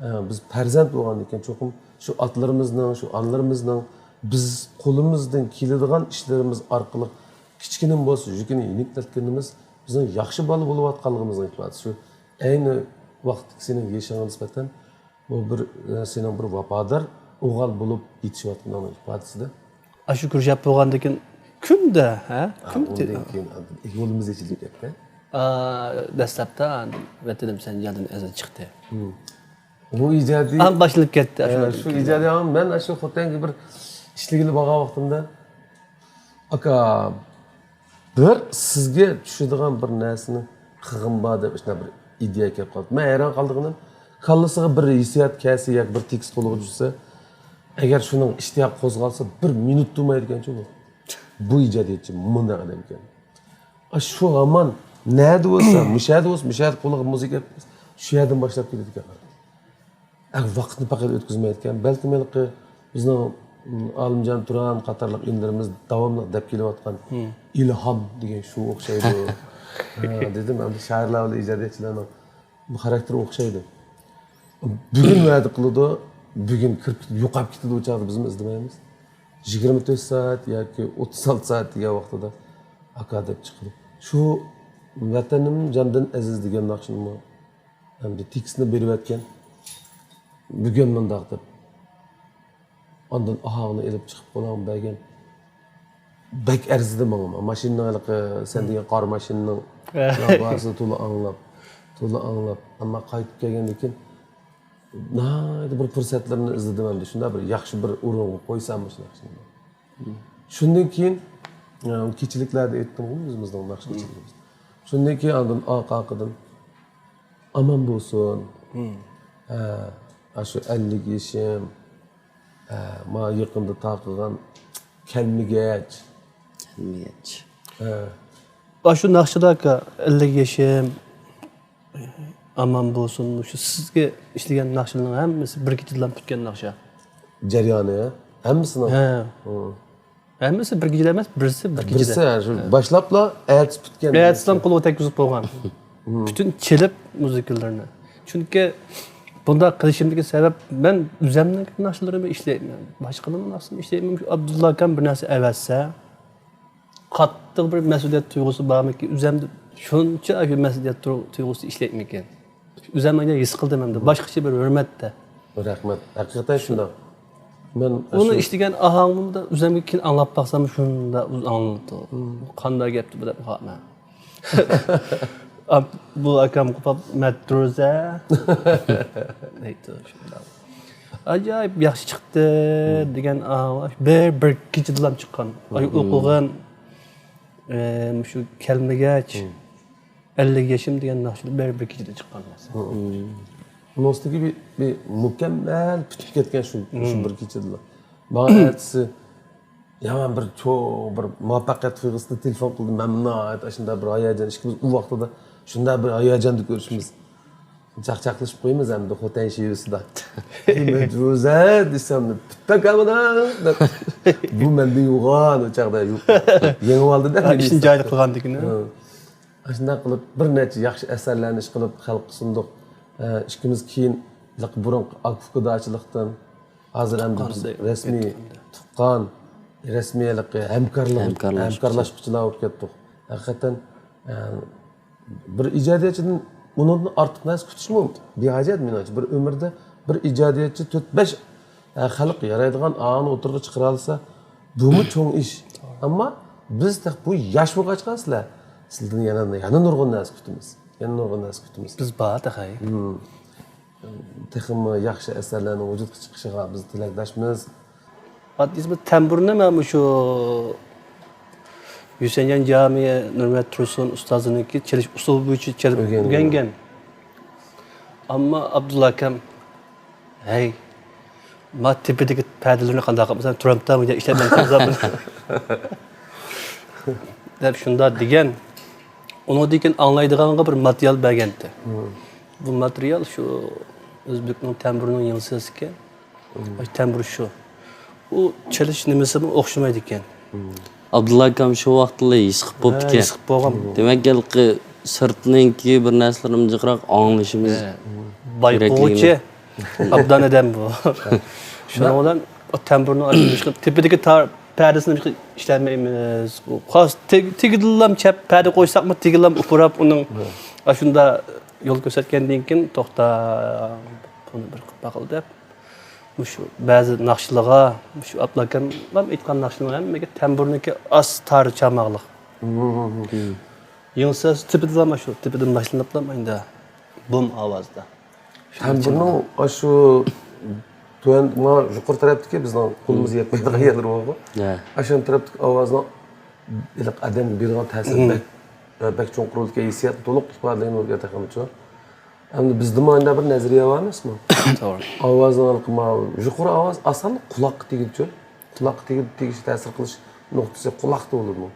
ئە، بىز پەرزەنت بولغاندىكىن، چوقۇم شۇ ئاتىلىرىمىزنىڭ، شۇ ئانىلىرىمىزنىڭ بىز قولىمىزدىن كېلىدىغان ئىشلىرىمىز ئارقىلىق كىچىككىنىمۇ بولسا يۈكىنى يېنىكلەتكىنىمىز بىزنىڭ ياخشى بالا بولۇۋاتقانلىقىمىزنىڭ ئىپادىسى. شۇ ئەينى ۋاقىتتىكى سېنىڭ يېشىڭغا نىسبەتەن بۇ بىر، ئە، سېنىڭ بىر ۋاپادار ئوغۇل بولۇپ يېتىشىۋاتقىنىڭنىڭ ئىپادىسىدە. ئاشۇ كۆرۈشۈپ بولغاندىن كېيىن كۈندە، ھە؟ ھە، كۈندە ئۇندىن كېيىن يولىمىز ئېچىلىپ كەتتى. ئا، دەسلەپتە ۋەتىنىم سەنجاردىن ئەزىز چىقتى. بۇ ئىجادىي، ئا، باشلىنىپ كەتتى، ئە، شۇ ئىجادىي ئاڭ. مەن شۇ خوتەنگە بىر ئىشلىگىلى بارغان ۋاقتىمدا، ئاكا، بىر سىزگە چۈشىدىغان بىر نەرسىنى قىلغىن بار دەپ، شۇنداق بىر ئىدىيە كەپ قالدى. مەن ھەيران قالىدىغىنىم، كاللىسىغا بىر ھېسسىيات كەلسە ياكى بىر تېكىست قولىغا چۈشسە، ئەگەر شۇنىڭ ئىشتىياقى قوزغالسا، بىر مىنۇت تۇرمايدىكەنچۇ بۇ. بۇ ئىجادىيەتچى مۇنداق ئادەمكەن. ئا، شۇ ھامان نەدە بولسا، مۇشەدە بولسا، مۇشەدە قۇلىقىغا مۇزىكا كەپ، شۇ يەردىن باشلاپ كېتىدىكەن. ئە، ۋاقىتنى پەقەت ئۆتكۈزمەيدىكەن. بەلكىم ھېلىقى بىزنىڭ، م، ئالىمجان تۇران قاتارلىق ئىنىلىرىمىز داۋاملىق دەپ كېلىۋاتقان ئىلھام دېگەن شۇ ئوخشايدۇ. ھە، دېدىم، ئەمدى شائىرلار بىلەن ئىجادىيەتچىلەرنىڭ بۇ خاراكتېرى ئوخشايدۇ. بۈگۈن ۋەدە قىلىدۇ، بۈگۈن كىرىپ كېتىپ يوقاپ كېتىدۇ، ئۇ چاغدا بىزمۇ ئىزدىمەيمىز. يىگىرمە تۆت سائەت ياكى ئوتتۇز ئالتە سائەت دېگەن ۋاقتىدا ئاكا دەپ چىقىدۇ. شۇ ۋەتىنىم جاندىن ئەزىز دېگەن ناخشىنىمۇ ئەمدى تېكىستنى بېرىۋەتكەن. بۈگۈن مۇنداق دەپ. ئاندىن ئاھاڭنى ئېلىپ چىقىپ بۇلارغا بەرگەن. بەك ئەرزىدى ماڭا. ماشىنىنىڭ ھېلىقى سەن دېگەن قارا ماشىنىنىڭ ھە. لامباسىنى تولا ئاڭلاپ، تولا ئاڭلاپ. ئەمما قايتىپ كەلگەندىن كېيىن ناھايىتى بىر پۇرسەتلىرىنى ئىزدىدىم ئەمدى. شۇنداق بىر ياخشى بىر ئورۇنغا قويسام مۇشۇ ناخشىنى. شۇندىن كېيىن، ئە، كېچىلىكلەردە ئېيتتىمغۇ ئۆزىمىزنىڭ ناخشا كېچىلىكىمىزدە. شۇندىن كېيىن ئاندىن ئارقا-ئارقىدىن ئامان بولسۇن. ھە، ئاشۇ ئەللىك يېشىم. ھە، ماڭا يېقىندا تارقىغان كەلمىگەچ. كەلمىگەچ. ھە. ئاشۇ ناخشىدا ئاكا، ئەللىك يېشىم، ئامان بولسۇن، مۇشۇ سىزگە ئىشلىگەن ناخشىلارنىڭ ھەممىسى بىر كېچىدىلا پۈتكەن ناخشا. جەريانى، ھە؟ ھەممىسىنىڭ؟ ھە. ھە. ھەممىسى بىر كېچىدە ئەمەس، بىرسى بىر كېچىدە. بىرسى، ھە، شۇ ھە. باشلاپلا ئەتىسى پۈتكەن. ئەتىسىلام قولغا تەگكۈزۈپ قويغان. پۈتۈن چېلىپ مۇزىكىلىرىنى. چۈنكى بۇنداق قىلىشىمدىكى سەۋەب، مەن ئۆزەمنىڭ ناخشىلىرىمنى ئىشلەيمەن. باشقىلارنىڭ ناخشىسىنى ئىشلەيمەن. شۇ ئابدۇللا ئاكام بىر نەرسە ئەۋەتسە، قاتتىق بىر مەسئۇلىيەت تۇيغۇسى بارمىكىن؟ ئۆزەمدە شۇنچە شۇ مەسئۇلىيەت تۇ-، تۇيغۇسى ئىشلەيمىكىن؟ ئۆزەم ئايدا ھېس قىلدىم ئەمدى. باشقىچە بىر ھۆرمەتتە. رەھمەت. ھەقىقەتەن شۇنداق. مەن ئۇنى ئىشلىگەن ئاھاڭىمدا ئۆزەمگە كېيىن ئاڭلاپ باقسام شۇنداق ئۇز ئاڭلىنىدۇ. قانداق گەپتۇ بۇ دەپ قالىمەن. ئا، بۇ ئاكام قوپاپ مەتتۇرزە دەيدۇ شۇنداق. ئاجايىپ ياخشى چىقتى دېگەن ئاۋاز بىر، بىر كېچىدىلا چىققان. ئاي، ئوقۇغان، ئە، مۇشۇ كەلمىگەچ، ئەللىك يېشىم دېگەن ناخشىلار بىر، بىر كېچىدە چىققان نەرسە. ئۇنىڭ ئۈستىگە بىر، بىر مۇكەممەل پۈتۈپ كەتكەن شۇ، شۇ بىر كېچىدىلا. ماڭا ئەتىسى يامان بىر چوڭ بىر مۇۋەپپەقىيەت تۇيغۇسىدا تېلېفون قىلدى. مەن ناھايىتى ئاشۇنداق بىر ھاياجان، ئىككىمىز ئۇ ۋاقتىدا شۇنداق بىر ھاياجاندا كۆرۈشىمىز. چاقچاقلىشىپ قويىمىز ئەمدى خوتەن شېۋىسىدا. ئەي مەترۇزە دېسەم، پۈتتەك ئامىنا دەپ. بۇ مەندىن يوغان ئۇ چاغدا. يېڭىۋالدى-دە. ئىشنى جايىدا قىلغاندىكىن. ئاشۇنداق قىلىپ بىر نەچچە ياخشى ئەسەرلەرنى ئىشقىلىپ خەلققە سۇندۇق. ئە، ئىككىمىز كېيىن بۇرۇنقى ئاكا-ئۇكا داچىلىقتىن ھازىر ئەمدى بىز رەسمىي تۇغقان، رەسمىي ھېلىقى ھەمكارلىق-، ھەمكارلاشقۇچى. ھەمكارلاشقۇچىلار بولۇپ كەتتۇق. ھەقىقەتەن، ئە، بىر ئىجادىيەتچىدىن ئۇنىڭدىن ئارتۇق نەرسە كۈتۈشمۇ بىھاجەت مېنىڭچە. بىر ئۆمۈردە بىر ئىجادىيەتچى تۆت-بەش، ئە، خەلق يارايدىغان ئاڭنى ئوتتۇرىغا چىقىرالىسا، بۇمۇ چوڭ ئىش. ئەمما بىز تېخى بۇ ياش بولغاچقا سىلەر، سىلەردىن يەنە، يەنە نۇرغۇن نەرسە كۈتىمىز. يەنە نۇرغۇن نەرسە كۈتىمىز. بىز بار تېخى. تېخىمۇ ياخشى ئەسەرلەرنىڭ ۋۇجۇدقا چىقىشىغا بىز تىلەكداشمىز. ئاددىيسى بىر تەمبۇرنى مەن مۇشۇ ھۈسەيىنجان جامى نۇرمەت تۇرسۇن ئۇستازىنىڭكى چېلىش ئۇسۇلى بويىچە چېلىپ ئۆگەنگەن. ئەمما ئابدۇللا ئاكام، ھەي، ما تېپىدىكى پەدىلىرىنى قانداق قىلىمەن، تۇرامتا مۇجا ئىشلەپ مەن قىلسام دەپ شۇنداق دېگەن. ئۇنىڭدىن كېيىن ئاڭلايدىغانغا بىر ماتېرىيال بەرگەنتى. بۇ ماتېرىيال شۇ ئۆزبېكنىڭ تەمبۇرىنىڭ يىڭسىسىكەن. ئاشۇ تەمبۇر شۇ. ئۇ چېلىش نېمىسىمۇ ئوخشىمايدىكەن. ئابدۇللا ئاكام شۇ ۋاقىتلا ھېس قىلىپ بوپتىكەن. ھېس قىلىپ بولغان. دېمەك، ھېلىقى سىرتنىڭكى بىر نەرسىلىرىمۇ جىقراق ئاڭلىشىمىز كېرەكلىكىنى. بايقىغۇچى ئابدان ئادەم بۇ. شۇنىڭ بىلەن تەمبۇرنىڭ تېپىدىكى تار پەدىسىنى ئىشلەتمەيمىز. خاس تېگىدىلا چەپ پەدە قويساقمۇ تېگىلا ئۇپراپ ئۇنىڭ ئاشۇنداق يول كۆرسەتكەندىن كېيىن توختا، بۇنى بىر قىلىپ باقىلى دەپ. مۇشۇ بەزى ناخشىلىغا، مۇشۇ ئابدۇللا ئاكاملام ئېيتقان ناخشىنىڭ ھەممىگە تەمبۇرنىڭكى ئاز تار چالماقلىق. يىڭسىسى تېپىدىلا مانا شۇ، تېپىدىن باشلىنىپلا مانا بۇم ئاۋازدا. تەمبۇرنىڭ ئاشۇ تۆۋەن، مانا يۇقىرى تەرەپتىكى بىزنىڭ قولىمىز يەتمەيدىغان يەرلىرى بارغۇ. ھە. ئاشۇ تەرەپتىكى ئاۋازنىڭ ھېلىقى ئادەمگە بېرىدىغان تەسىرى بەك، بەك چوڭقۇر بولىدىكەن، ھېسسىياتنى تولۇق ئىپادىلەيدىكەن تېخىمۇ. ئەمدى بىزدىمۇ ئانداق بىر نەزەرىيە بار ئەمەسمۇ؟ توغرا. ئاۋازنىڭ ھېلىقى مانا يۇقىرى ئاۋاز ئاسانلا قۇلاققا تېگىدىچۇ. قۇلاققا تېگىپ، تېگىش، تەسىر قىلىش نۇقتىسى قۇلاقتا بولىدۇ.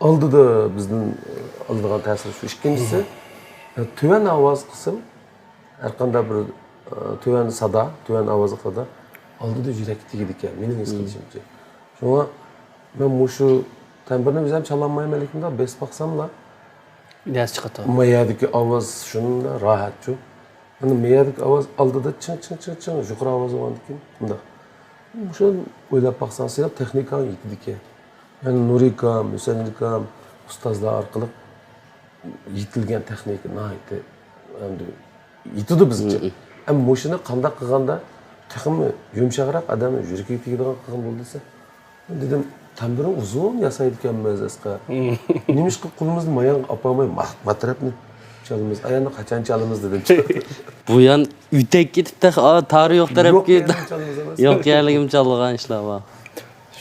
ئالدىدا بىزدىن ئالىدىغان تەسىر شۇ. ئىككىنچىسى، تۆۋەن ئاۋاز قىسىم، ھەرقانداق بىر، ئە، تۆۋەن سادا، تۆۋەن ئاۋازلىق سادا ئالدىدا يۈرەككە تېگىدىكەن، مېنىڭ ھېس قىلىشىمچە. شۇڭا مەن مۇشۇ تەمبۇرنى ئۆزۈم چالالمايمەن، لېكىن بېسىپ باقساملا، نەرسە چىقىدۇ. ما يەردىكى ئاۋاز شۇنداق راھەتچۇ. ئەنە ما يەردىكى ئاۋاز ئالدىدا چىڭ، چىڭ، چىڭ، چىڭ، يۇقىرى ئاۋاز بولغاندىكىن مۇنداق. شۇ ئويلاپ باقساڭ، سېنىڭ تېخنىكاڭ يېتىدىكەن. يەنى نۇرى ئاكام، ھۈسەيىن ئاكام، ئۇستازلار ئارقىلىق يېتىلگەن تېخنىكا ناھايىتى ئەمدى يېتىدۇ بىزگىچە. مم. ئەمما مۇشۇنى قانداق قىلغاندا تېخىمۇ يۇمشاقراق ئادەمنىڭ يۈرىكىگە تېگىدىغان قىلغان بولدى دېسە، دېدىم، تەمبۇرنى ئۇزۇن ياسايدىكەنمىز ئەسقەر. نېمىشقا قولىمىزنى مايانغا ئاپارماي ما، ما تەرەپنى چالىمىز، ئاياننى قاچان چالىمىز دېدىم. بۇ يان ئۆتەك كېتىپ تېخى، ئا، تارى يوق تەرەپكە. يەرنى چالىمىز ئەمەس. يوق يەرلىكىم چالغان ئىشلار بار.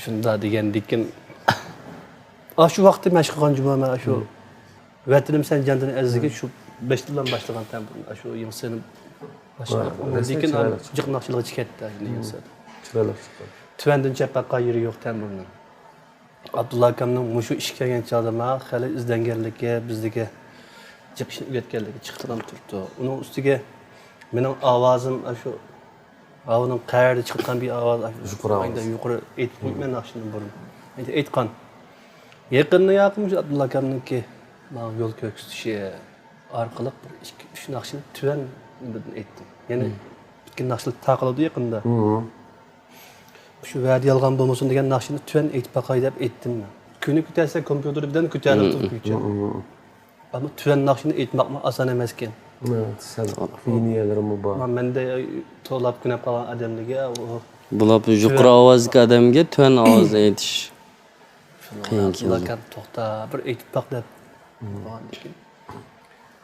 شۇنداق دېگەندىكىن، ئاشۇ ۋاقىتتا مەشىق قىلغان جۇمۇ مەن ئاشۇ ۋەتىنىم سەن جاندىن ئەزىزلىكى شۇ بەشتىن باشلىغان تەمبۇرنى، ئاشۇ يېڭىسىنى باشلاپ، ۋە ئۇنىڭدىن رەسمىي كېيىن چىرايلىق جىق ناخشىلىققا چىقىتتى، ئاشۇ يېڭىسى. چىرايلىق چىققان. تۆۋەندىن چەپكە قايىرى يوق تەمبۇرنىڭ. ئابدۇللا ئاكامنىڭ مۇشۇ ئىشكە كەلگەن چاغدا ماڭا خېلى ئىزدەنگەنلىكى، بىزدىكى جىق ئىشنى ئۆگەتكەنلىكى چىقىدىغان تۇرۇپتۇ. ئۇنىڭ ئۈستىگە مېنىڭ ئاۋازىم ئاشۇ ھاۋىنىڭ قەيەردە چىققان بىر ئاۋاز، يۇقىرى ئاۋاز. يۇقىرى ئېيتىپ قويۇپمەن ناخشىنى بۇرۇن. ئېيت-، ئېيتقان. يېقىندا ياقى مۇشۇ ئابدۇللا ئاكامنىڭكى ماڭا يول كۆرسىتىشى ئارقىلىق بىر ئىككى، ئۈچ ناخشىنى تۆۋەن نېمىدىن ئېيتتىم. يەنى پۈتكۈل ناخشىلار تارقىلىدۇ يېقىندا. شۇ ۋەدە يالغان بولمىسۇن دېگەن ناخشىنى تۆۋەن ئېيتىپ باقاي دەپ ئېيتتىم مەن. كۈنى كۆتەرسە كومپيۇتېر بىلەن كۆتەرىلىپ تۇرۇپ كۆچۈر. ئەمما تۆۋەن ناخشىنى ئېيتماقمۇ ئاسان ئەمەسكەن. سەل قىيىن يەرلىرىمۇ بار. مەندە تولا كۆنۈپ قالغان ئادەملەرگە ئۇ بۇلار يۇقىرى ئاۋازدىكى ئادەمگە تۆۋەن ئاۋازدا ئېيتىش قىيىن كېلىدۇ. ئابدۇللا ئاكام، توختا، بىر ئېيتىپ باق دەپ.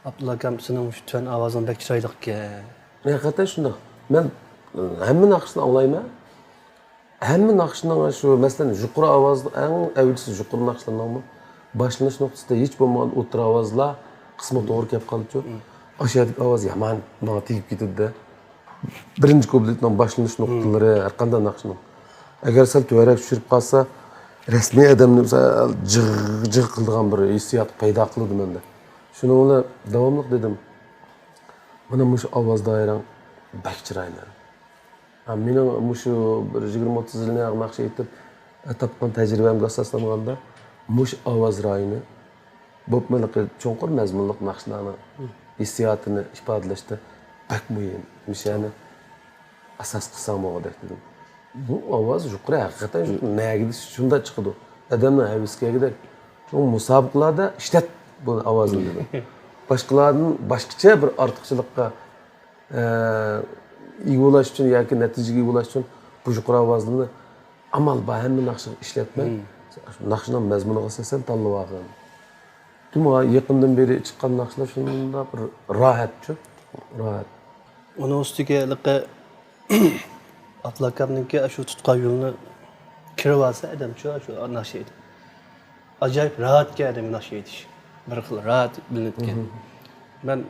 ئابدۇللا ئاكام، سېنىڭ مۇشۇ تۆۋەن ئاۋازىڭ بەك چىرايلىقكەن. ھەقىقەتەن شۇنداق. مەن ھەممە ناخشىسىنى ئاڭلايمەن. ھەممە ناخشىنىڭ شۇ، مەسىلەن، يۇقىرى ئاۋازلىق، ئەڭ ئەۋلىسى يۇقىرى ناخشىلارنىڭمۇ باشلىنىش نۇقتىسىدا ھېچ بولمىغاندا ئوتتۇرا ئاۋازلار قىسمى توغرا كەپ قالىدۇ. ئاشۇ يەردىكى ئاۋاز يامان ماڭا تېگىپ كېتىدۇ-دە. بىرىنچى كۇپلېتنىڭ باشلىنىش نۇقتىلىرى، ھەر قانداق ناخشىنىڭ. ئەگەر سەل تۆۋەنرەك چۈشۈرۈپ قالسا، رەسمىي ئادەمنى سەل جىغ، جىغ قىلىدىغان بىر ھېسسىيات پەيدا قىلىدۇ مەندە. شۇنىڭ بىلەن داۋاملىق دېدىم، مانا مۇشۇ ئاۋاز دائىرەڭ بەك چىرايلىق. ھە، مېنىڭ مۇشۇ بىر يىگىرمە ئوتتۇز يىلنى ناخشا ئېيتىپ، ئە، تاپقان تەجرىبەمگە ئاساسلانغاندا، مۇشۇ ئاۋاز رايونى بولۇپمۇ چوڭقۇر مەزمۇنلۇق ناخشىلارنىڭ ھېسسىياتىنى ئىپادىلەشتە بەك مۇھىم. مۇشۇنى ئاساس قىلساڭ بولغۇدەك دېدىم. بۇ ئاۋاز يۇقىرى، ھەقىقەتەن يۇقىرى. نەگىدە شۇنداق چىقىدۇ. ئادەمنىڭ ھەۋىسى كەلگۈدەك. شۇڭا مۇسابىقىلەردە ئىشلەت بۇ ئاۋازنى دېدىم. باشقىلاردىن باشقىچە بىر ئارتۇقچىلىققا ئە، ئىگە بولاش ئۈچۈن ياكى نەتىجىگە ئىگە بولاش ئۈچۈن بۇ يۇقىرى ئاۋازلىرىنى ئامال بار ھەممە ناخشىغا ئىشلەتمەي، ناخشىنىڭ مەزمۇنىغا ئاساسەن تاللىۋالغان. ماڭا يېقىندىن بېرى چىققان ناخشىلار شۇنداق بىر راھەتچۇ، راھەت. ئۇنىڭ ئۈستىگە ھېلىقى ئابدۇللا ئاكامنىڭكى شۇ تۇتقان يولىنى كىرىۋالسا ئادەمچۇ، شۇ ناخشا ئېيتىپ. ئاجايىپ راھەتكەن ئادەمگە ناخشا ئېيتىش. بىر خىل راھەت بىلىنىدىكەن. مەن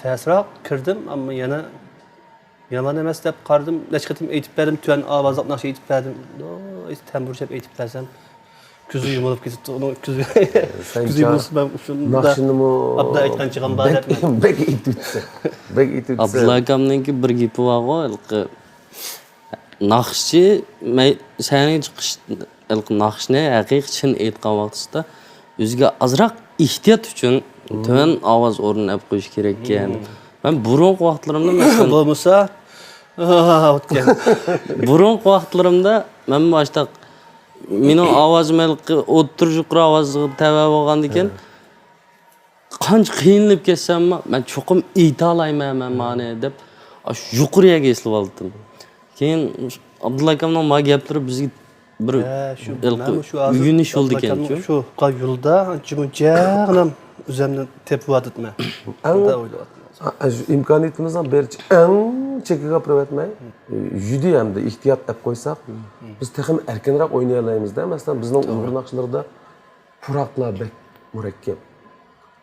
تەسراق كىردىم، ئەمما يەنە يامان ئەمەس دەپ قارىدىم. نەچچە قېتىم ئېيتىپ بەردىم، تۆۋەن ئاۋازلىق ناخشا ئېيتىپ بەردىم. دوي، تەمبۇر چېلىپ ئېيتىپ بەرسەم، كۆزى يۇمۇلۇپ كېتىپتۇ. ئۇنىڭ كۆزى، سەن كۆزى يۇمۇلسا مەن شۇنداق ناخشىنىمۇ ئابدا ئېيتقان چېغىم بار بەك، دەپمەن. بەك ئېيتىۋېتىسەن. بەك ئېيتىۋېتىسەن. ئابدۇللا ئاكامنىڭكى بىر گېپى بارغۇ، ھېلىقى ناخشىچى، مەي-، سەھنىگە چىقىش، ھېلىقى ناخشىنى ھەقىقىي چىن ئېيتقان ۋاقتىسىدا ئۆزىگە ئازراق ئېھتىيات ئۈچۈن تۆۋەن ئاۋاز ئورنىنى ئېلىپ قويۇش كېرەككەن. مەن بۇرۇنقى ۋاقىتلىرىمدا، مەسىلەن، بولمىسا، ئوتكەن. بۇرۇنقى ۋاقىتلىرىمدا مەنمۇ ئاشتاق، مېنىڭ ئاۋازىم ھېلىقى ئوتتۇرا يۇقىرى ئاۋازغا تەۋە بولغاندىكىن، قانچە قىينىلىپ كەتسەممۇ، مەن چوقۇم ئېيتالايمەن مەن مانى دەپ، ئاشۇ يۇقىرى يەرگە ئېسىلىۋالدىم. كېيىن ئابدۇللا ئاكامنىڭ ما گەپلىرى بىزگە بىر ھە، شۇ، ھېلىقى مەنمۇ شۇ ھازىر ئۆگىنىش يولىدىكەنچۇ. شۇ يولدا ئانچە-مۇنچە ئۆزۈمنى تېپىۋاتىمەن. ئەڭ شۇنداق ئويلاۋاتىمەن. ئىمكانىيىتىمىزنىڭ بېرىچە ئەڭ چېكىگە ئاپىرىۋەتمەي، يۈدى ھەمدە ئېھتىيات ئەپ قويساق، بىز تېخىمۇ ئەركىنراق ئوينىيالايمىز-دە. مەسىلەن، بىزنىڭ ئۇيغۇر ناخشىلىرىدا پۇراقلار بەك مۇرەككەپ.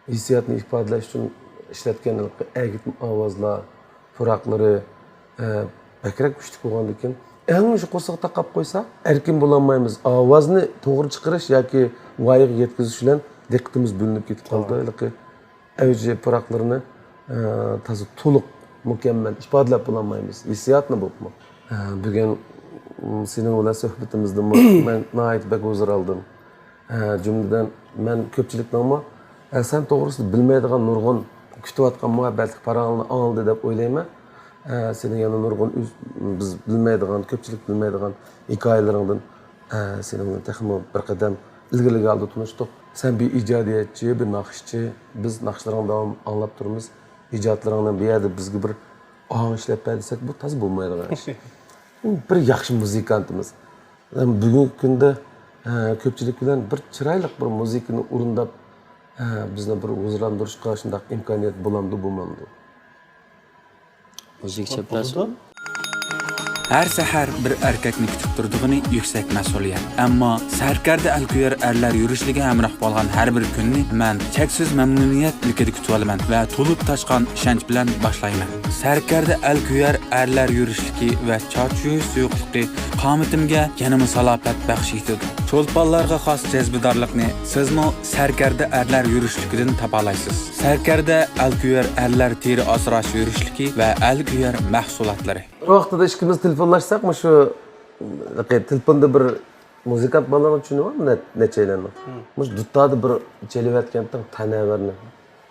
ھېسسىياتنى ئىپادىلەش ئۈچۈن ئىشلەتكەن ئەگىتمە ئاۋازلار، پۇراقلىرى، ئە، بەكرەك كۈچلۈك بولغاندىكىن، ئەڭ شۇ قورساققا تاقاپ قويسا، ئەركىن بولالمايمىز. ئاۋازنى توغرا چىقىرىش ياكى ۋايىغا يېتكۈزۈش بىلەن دىققىتىمىز بۆلۈنۈپ كېتىپ قالىدۇ. ھېلىقى ئەۋجى پۇراقلىرىنى، ئە، تازا تولۇق، مۇكەممەل ئىپادىلەپ بولالمايمىز. ھېسسىياتنى بولۇپمۇ. ئە، بۈگۈن، م، سېنىڭ بىلەن سۆھبىتىمىزدىمۇ مەن ناھايىتى بەك ھۇزۇر ئالدىم. ھە، جۈملىدىن مەن كۆپچىلىكنىڭمۇ، ھە، سەن توغرىسىدا بىلمەيدىغان نۇرغۇن كۈتۈۋاتقان مۇھەببەتلىك پاراڭلىرىنى ئاڭلىدى دەپ ئويلايمەن. ھە، سېنىڭ يەنە نۇرغۇن ئۆز-، بىز بىلمەيدىغان، كۆپچىلىك بىلمەيدىغان ھېكايىلىرىڭدىن، ھە، سېنىڭ بىلەن تېخىمۇ بىر قەدەم ئىلگىرىلىك ھالدا تونۇشتۇق. سەن بىر ئىجادىيەتچى، بىر ناخشىچى، بىز ناخشىلىرىڭنى داۋام ئاڭلاپ تۇرىمىز. ئىجادلىرىڭنى بۇ يەردە بىزگە بىر ئاڭ ئىشلەپ بەر دېسەك، بۇ تازا بولمايدىغان ئىش. بىر ياخشى مۇزىكانتىمىز. بۈگۈنكى كۈندە، ئە، كۆپچىلىك بىلەن بىر چىرايلىق بىر مۇزىكىنى ئورۇنداپ، ئە، بىزنى بىر ھۇزۇرلاندۇرۇشقا شۇنداق ئىمكانىيەت بولامدۇ، بولمامدۇ؟ مۇزىكا چەپلەرسۇ. ھەر سەھەر بىر ئەركەكنى كۈتۈپ تۇرىدىغىنى يۈكسەك مەسئۇلىيەت. ئەمما سەركەردە ئەلكۆيەر ئەرلەر يۈرۈشلۈكى ھەمراھ بولغان ھەر بىر كۈننى مەن چەكسىز مەمنۇنىيەت ئىلكىدە كۈتۈۋالىمەن ۋە تولۇپ تاشقان ئىشەنچ بىلەن باشلايمەن. سەركەردە ئەلكۆيەر ئەرلەر يۈرۈشلۈكى ۋە چاچ يۇيۇش سۇيۇقلۇقى قامىتىمگە يەنىمۇ سالاپەت بەخش ئېتىدۇ. چولپانلارغا خاس جەزبىدارلىقنى سىزمۇ سەركەردە ئەرلەر يۈرۈشلۈكىدىن تاپالايسىز. سەركەردە ئەلكۆيەر ئەرلەر تېرە ئاسراش يۈرۈشلۈكى ۋە ئەلكۆيەر مەھسۇلاتلىرى. بىر ۋاقتىدا ئىككىمىز تېلېفونلاشساق، مۇشۇ تېلېفوندا بىر مۇزىكانت بالىلارنىڭ چۈشىنى بارمۇ؟ نە-، نەچچەيلەننىڭ؟ مۇشۇ دۇتاردا بىر چېلىۋەتكەنتىڭ تەنەۋەرنى.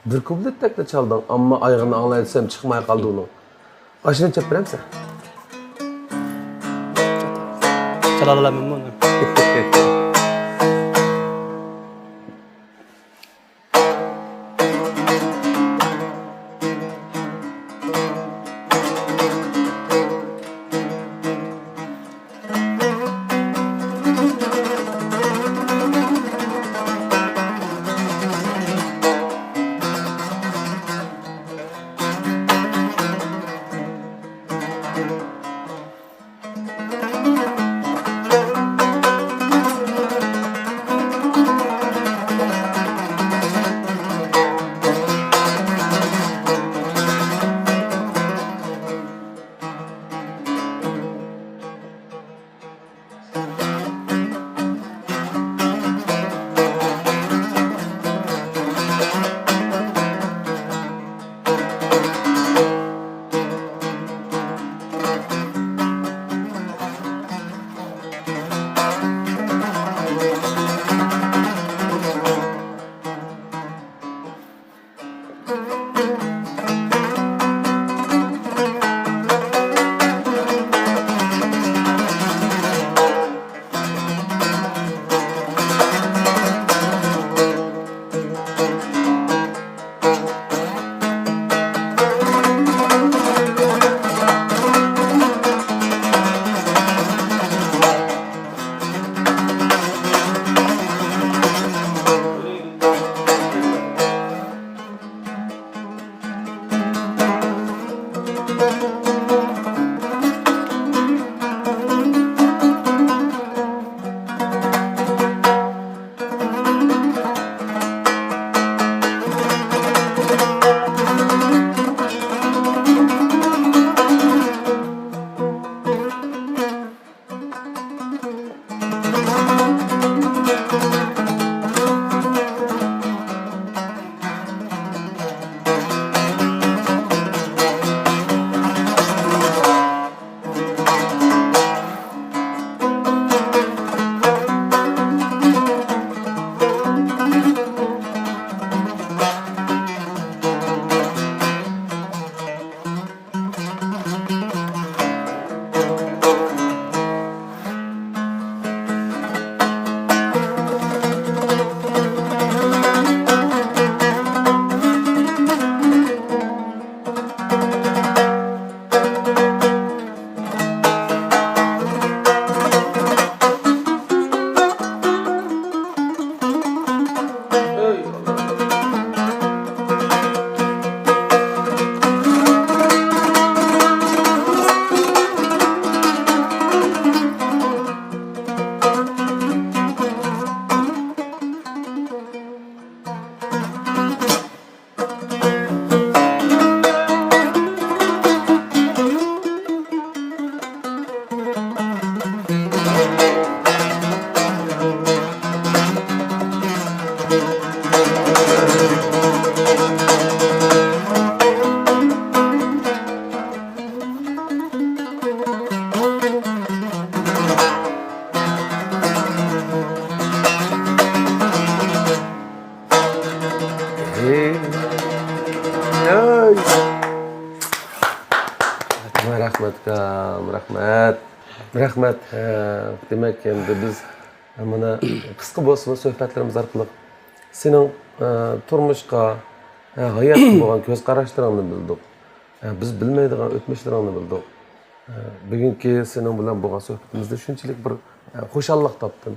بىر كۇپلېتتەكلا چالدىڭ، ئەمما ئايىغىنى ئاڭلاي دېسەم، چىقماي قالدى ئۇنىڭ. ئاشۇنى چېلىپ بېرەمسەن؟ چالالامەنمۇ ئۇنى؟ رەھمەت، ئۇكام، رەھمەت. رەھمەت. ھە، دېمەك، ئەمدى بىز مانا قىسقا بولسىمۇ سۆھبەتلىرىمىز ئارقىلىق سېنىڭ، ئە، تۇرمۇشقا، ئە، ھاياتقا بولغان كۆز قاراشلىرىڭنى بىلدۇق. ئە، بىز بىلمەيدىغان ئۆتمۈشلىرىڭنى بىلدۇق. ئە، بۈگۈنكى سېنىڭ بىلەن بولغان سۆھبىتىمىزدە شۇنچىلىك بىر، ئە، خۇشاللىق تاپتىم.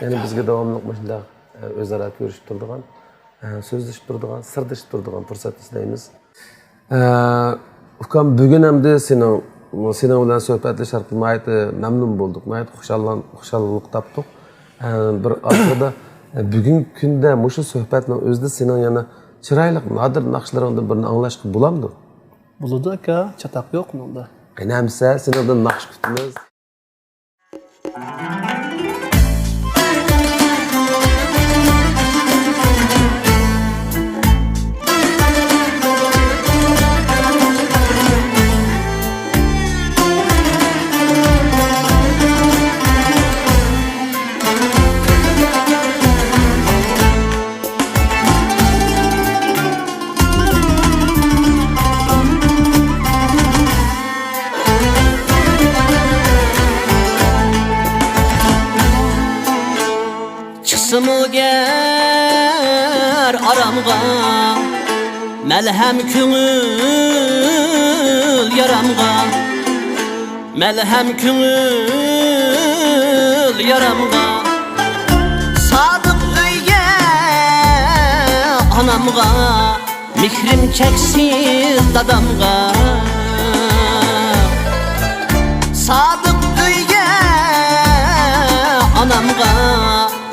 يەنە بىزگە داۋاملىق مۇشۇنداق، ئە، ئۆزئارا كۆرۈشۈپ تۇرىدىغان، ئە، سۆزلىشىپ تۇرىدىغان، سىردىشىپ تۇرىدىغان پۇرسەتنى تىلەيمىز. ئە، ئۇكام، بۈگۈن ئەمدى سېنىڭ، سېنىڭ بىلەن سۆھبەتلىشىش ئارقىلىق ناھايىتى مەمنۇن بولدۇق، ناھايىتى خۇشاللان-، خۇشاللىق تاپتۇق. ئە، بىر ئاخىرىدا، ئە، بۈگۈنكى كۈندە مۇشۇ سۆھبەتنىڭ ئۆزىدە سېنىڭ يەنە چىرايلىق نادىر ناخشىلىرىڭدىن بىرنى ئاڭلاشقا بولامدۇ؟ بولىدۇ، ئاكا، چاتاق يوق ئۇنىڭدا. قېنى ئەمىسە، سېنىڭدىن ناخشا كۈتىمىز. چىقسىمۇ گەر ئارامغا، مەلھەم كۆڭۈل يارامغا، مەلھەم كۆڭۈل يارامغا، سادىق ئۆيگە ئانامغا، مېھرىم چەكسىز دادامغا، سادىق ئۆيگە ئانامغا،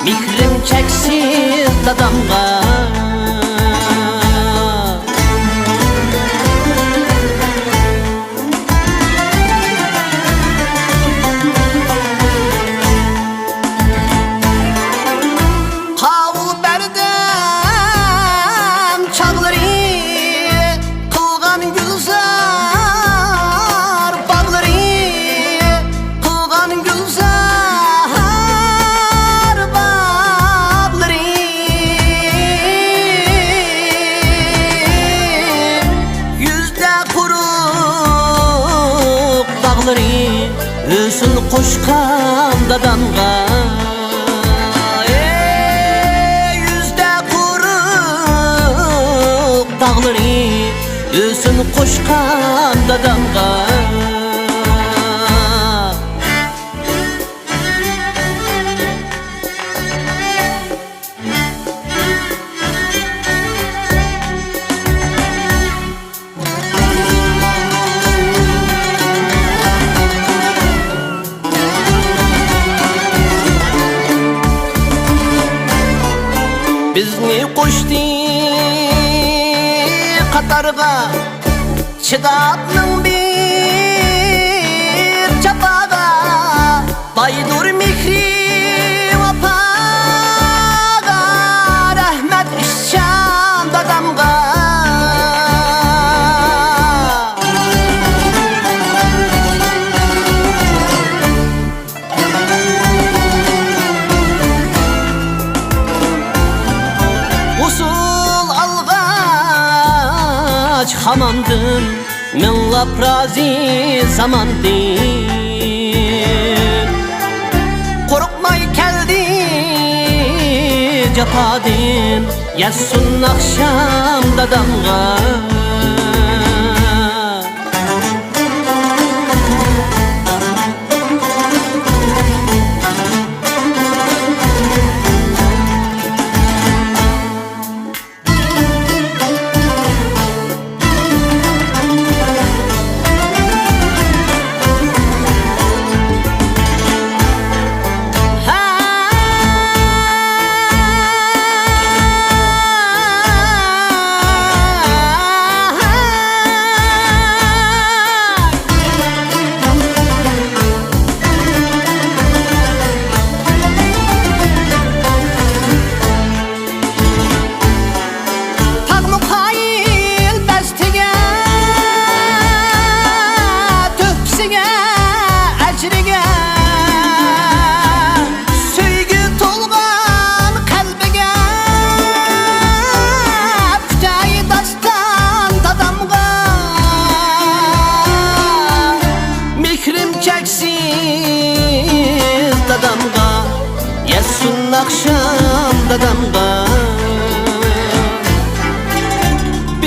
مېھرىم چەكسىز دادامغا. قاۋۇل بەردەم چاغلىرى، قىلغان گۈلزار باغلىرى، قىلغان گۈلزار باغلىرى. يۈزدە قۇرۇق داغلىرى، ھۆسن قوشقان دادامغا. ئەي، يۈزدە قۇرۇق داغلىرى، ھۆسن قوشقان دادامغا. بىزنى قوشتى قاتارغا، چىداپ مىڭ بىر جاپاغا، بايدۇر مېھرى ۋاپاغا، رەھمەت ئىشچان دادامغا. ھوسۇل ئالغاچ خاماندىن، مىڭلاپ رازى زاماندىن. قورقماي كەلدى جاپادىن، يەتسۇن ئاخشام دادامغا.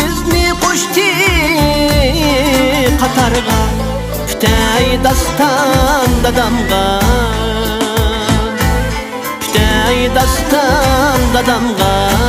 بىزنى قوشتى قاتارغا، پۈتەي داستان دادامغا، پۈتەي داستان دادامغا.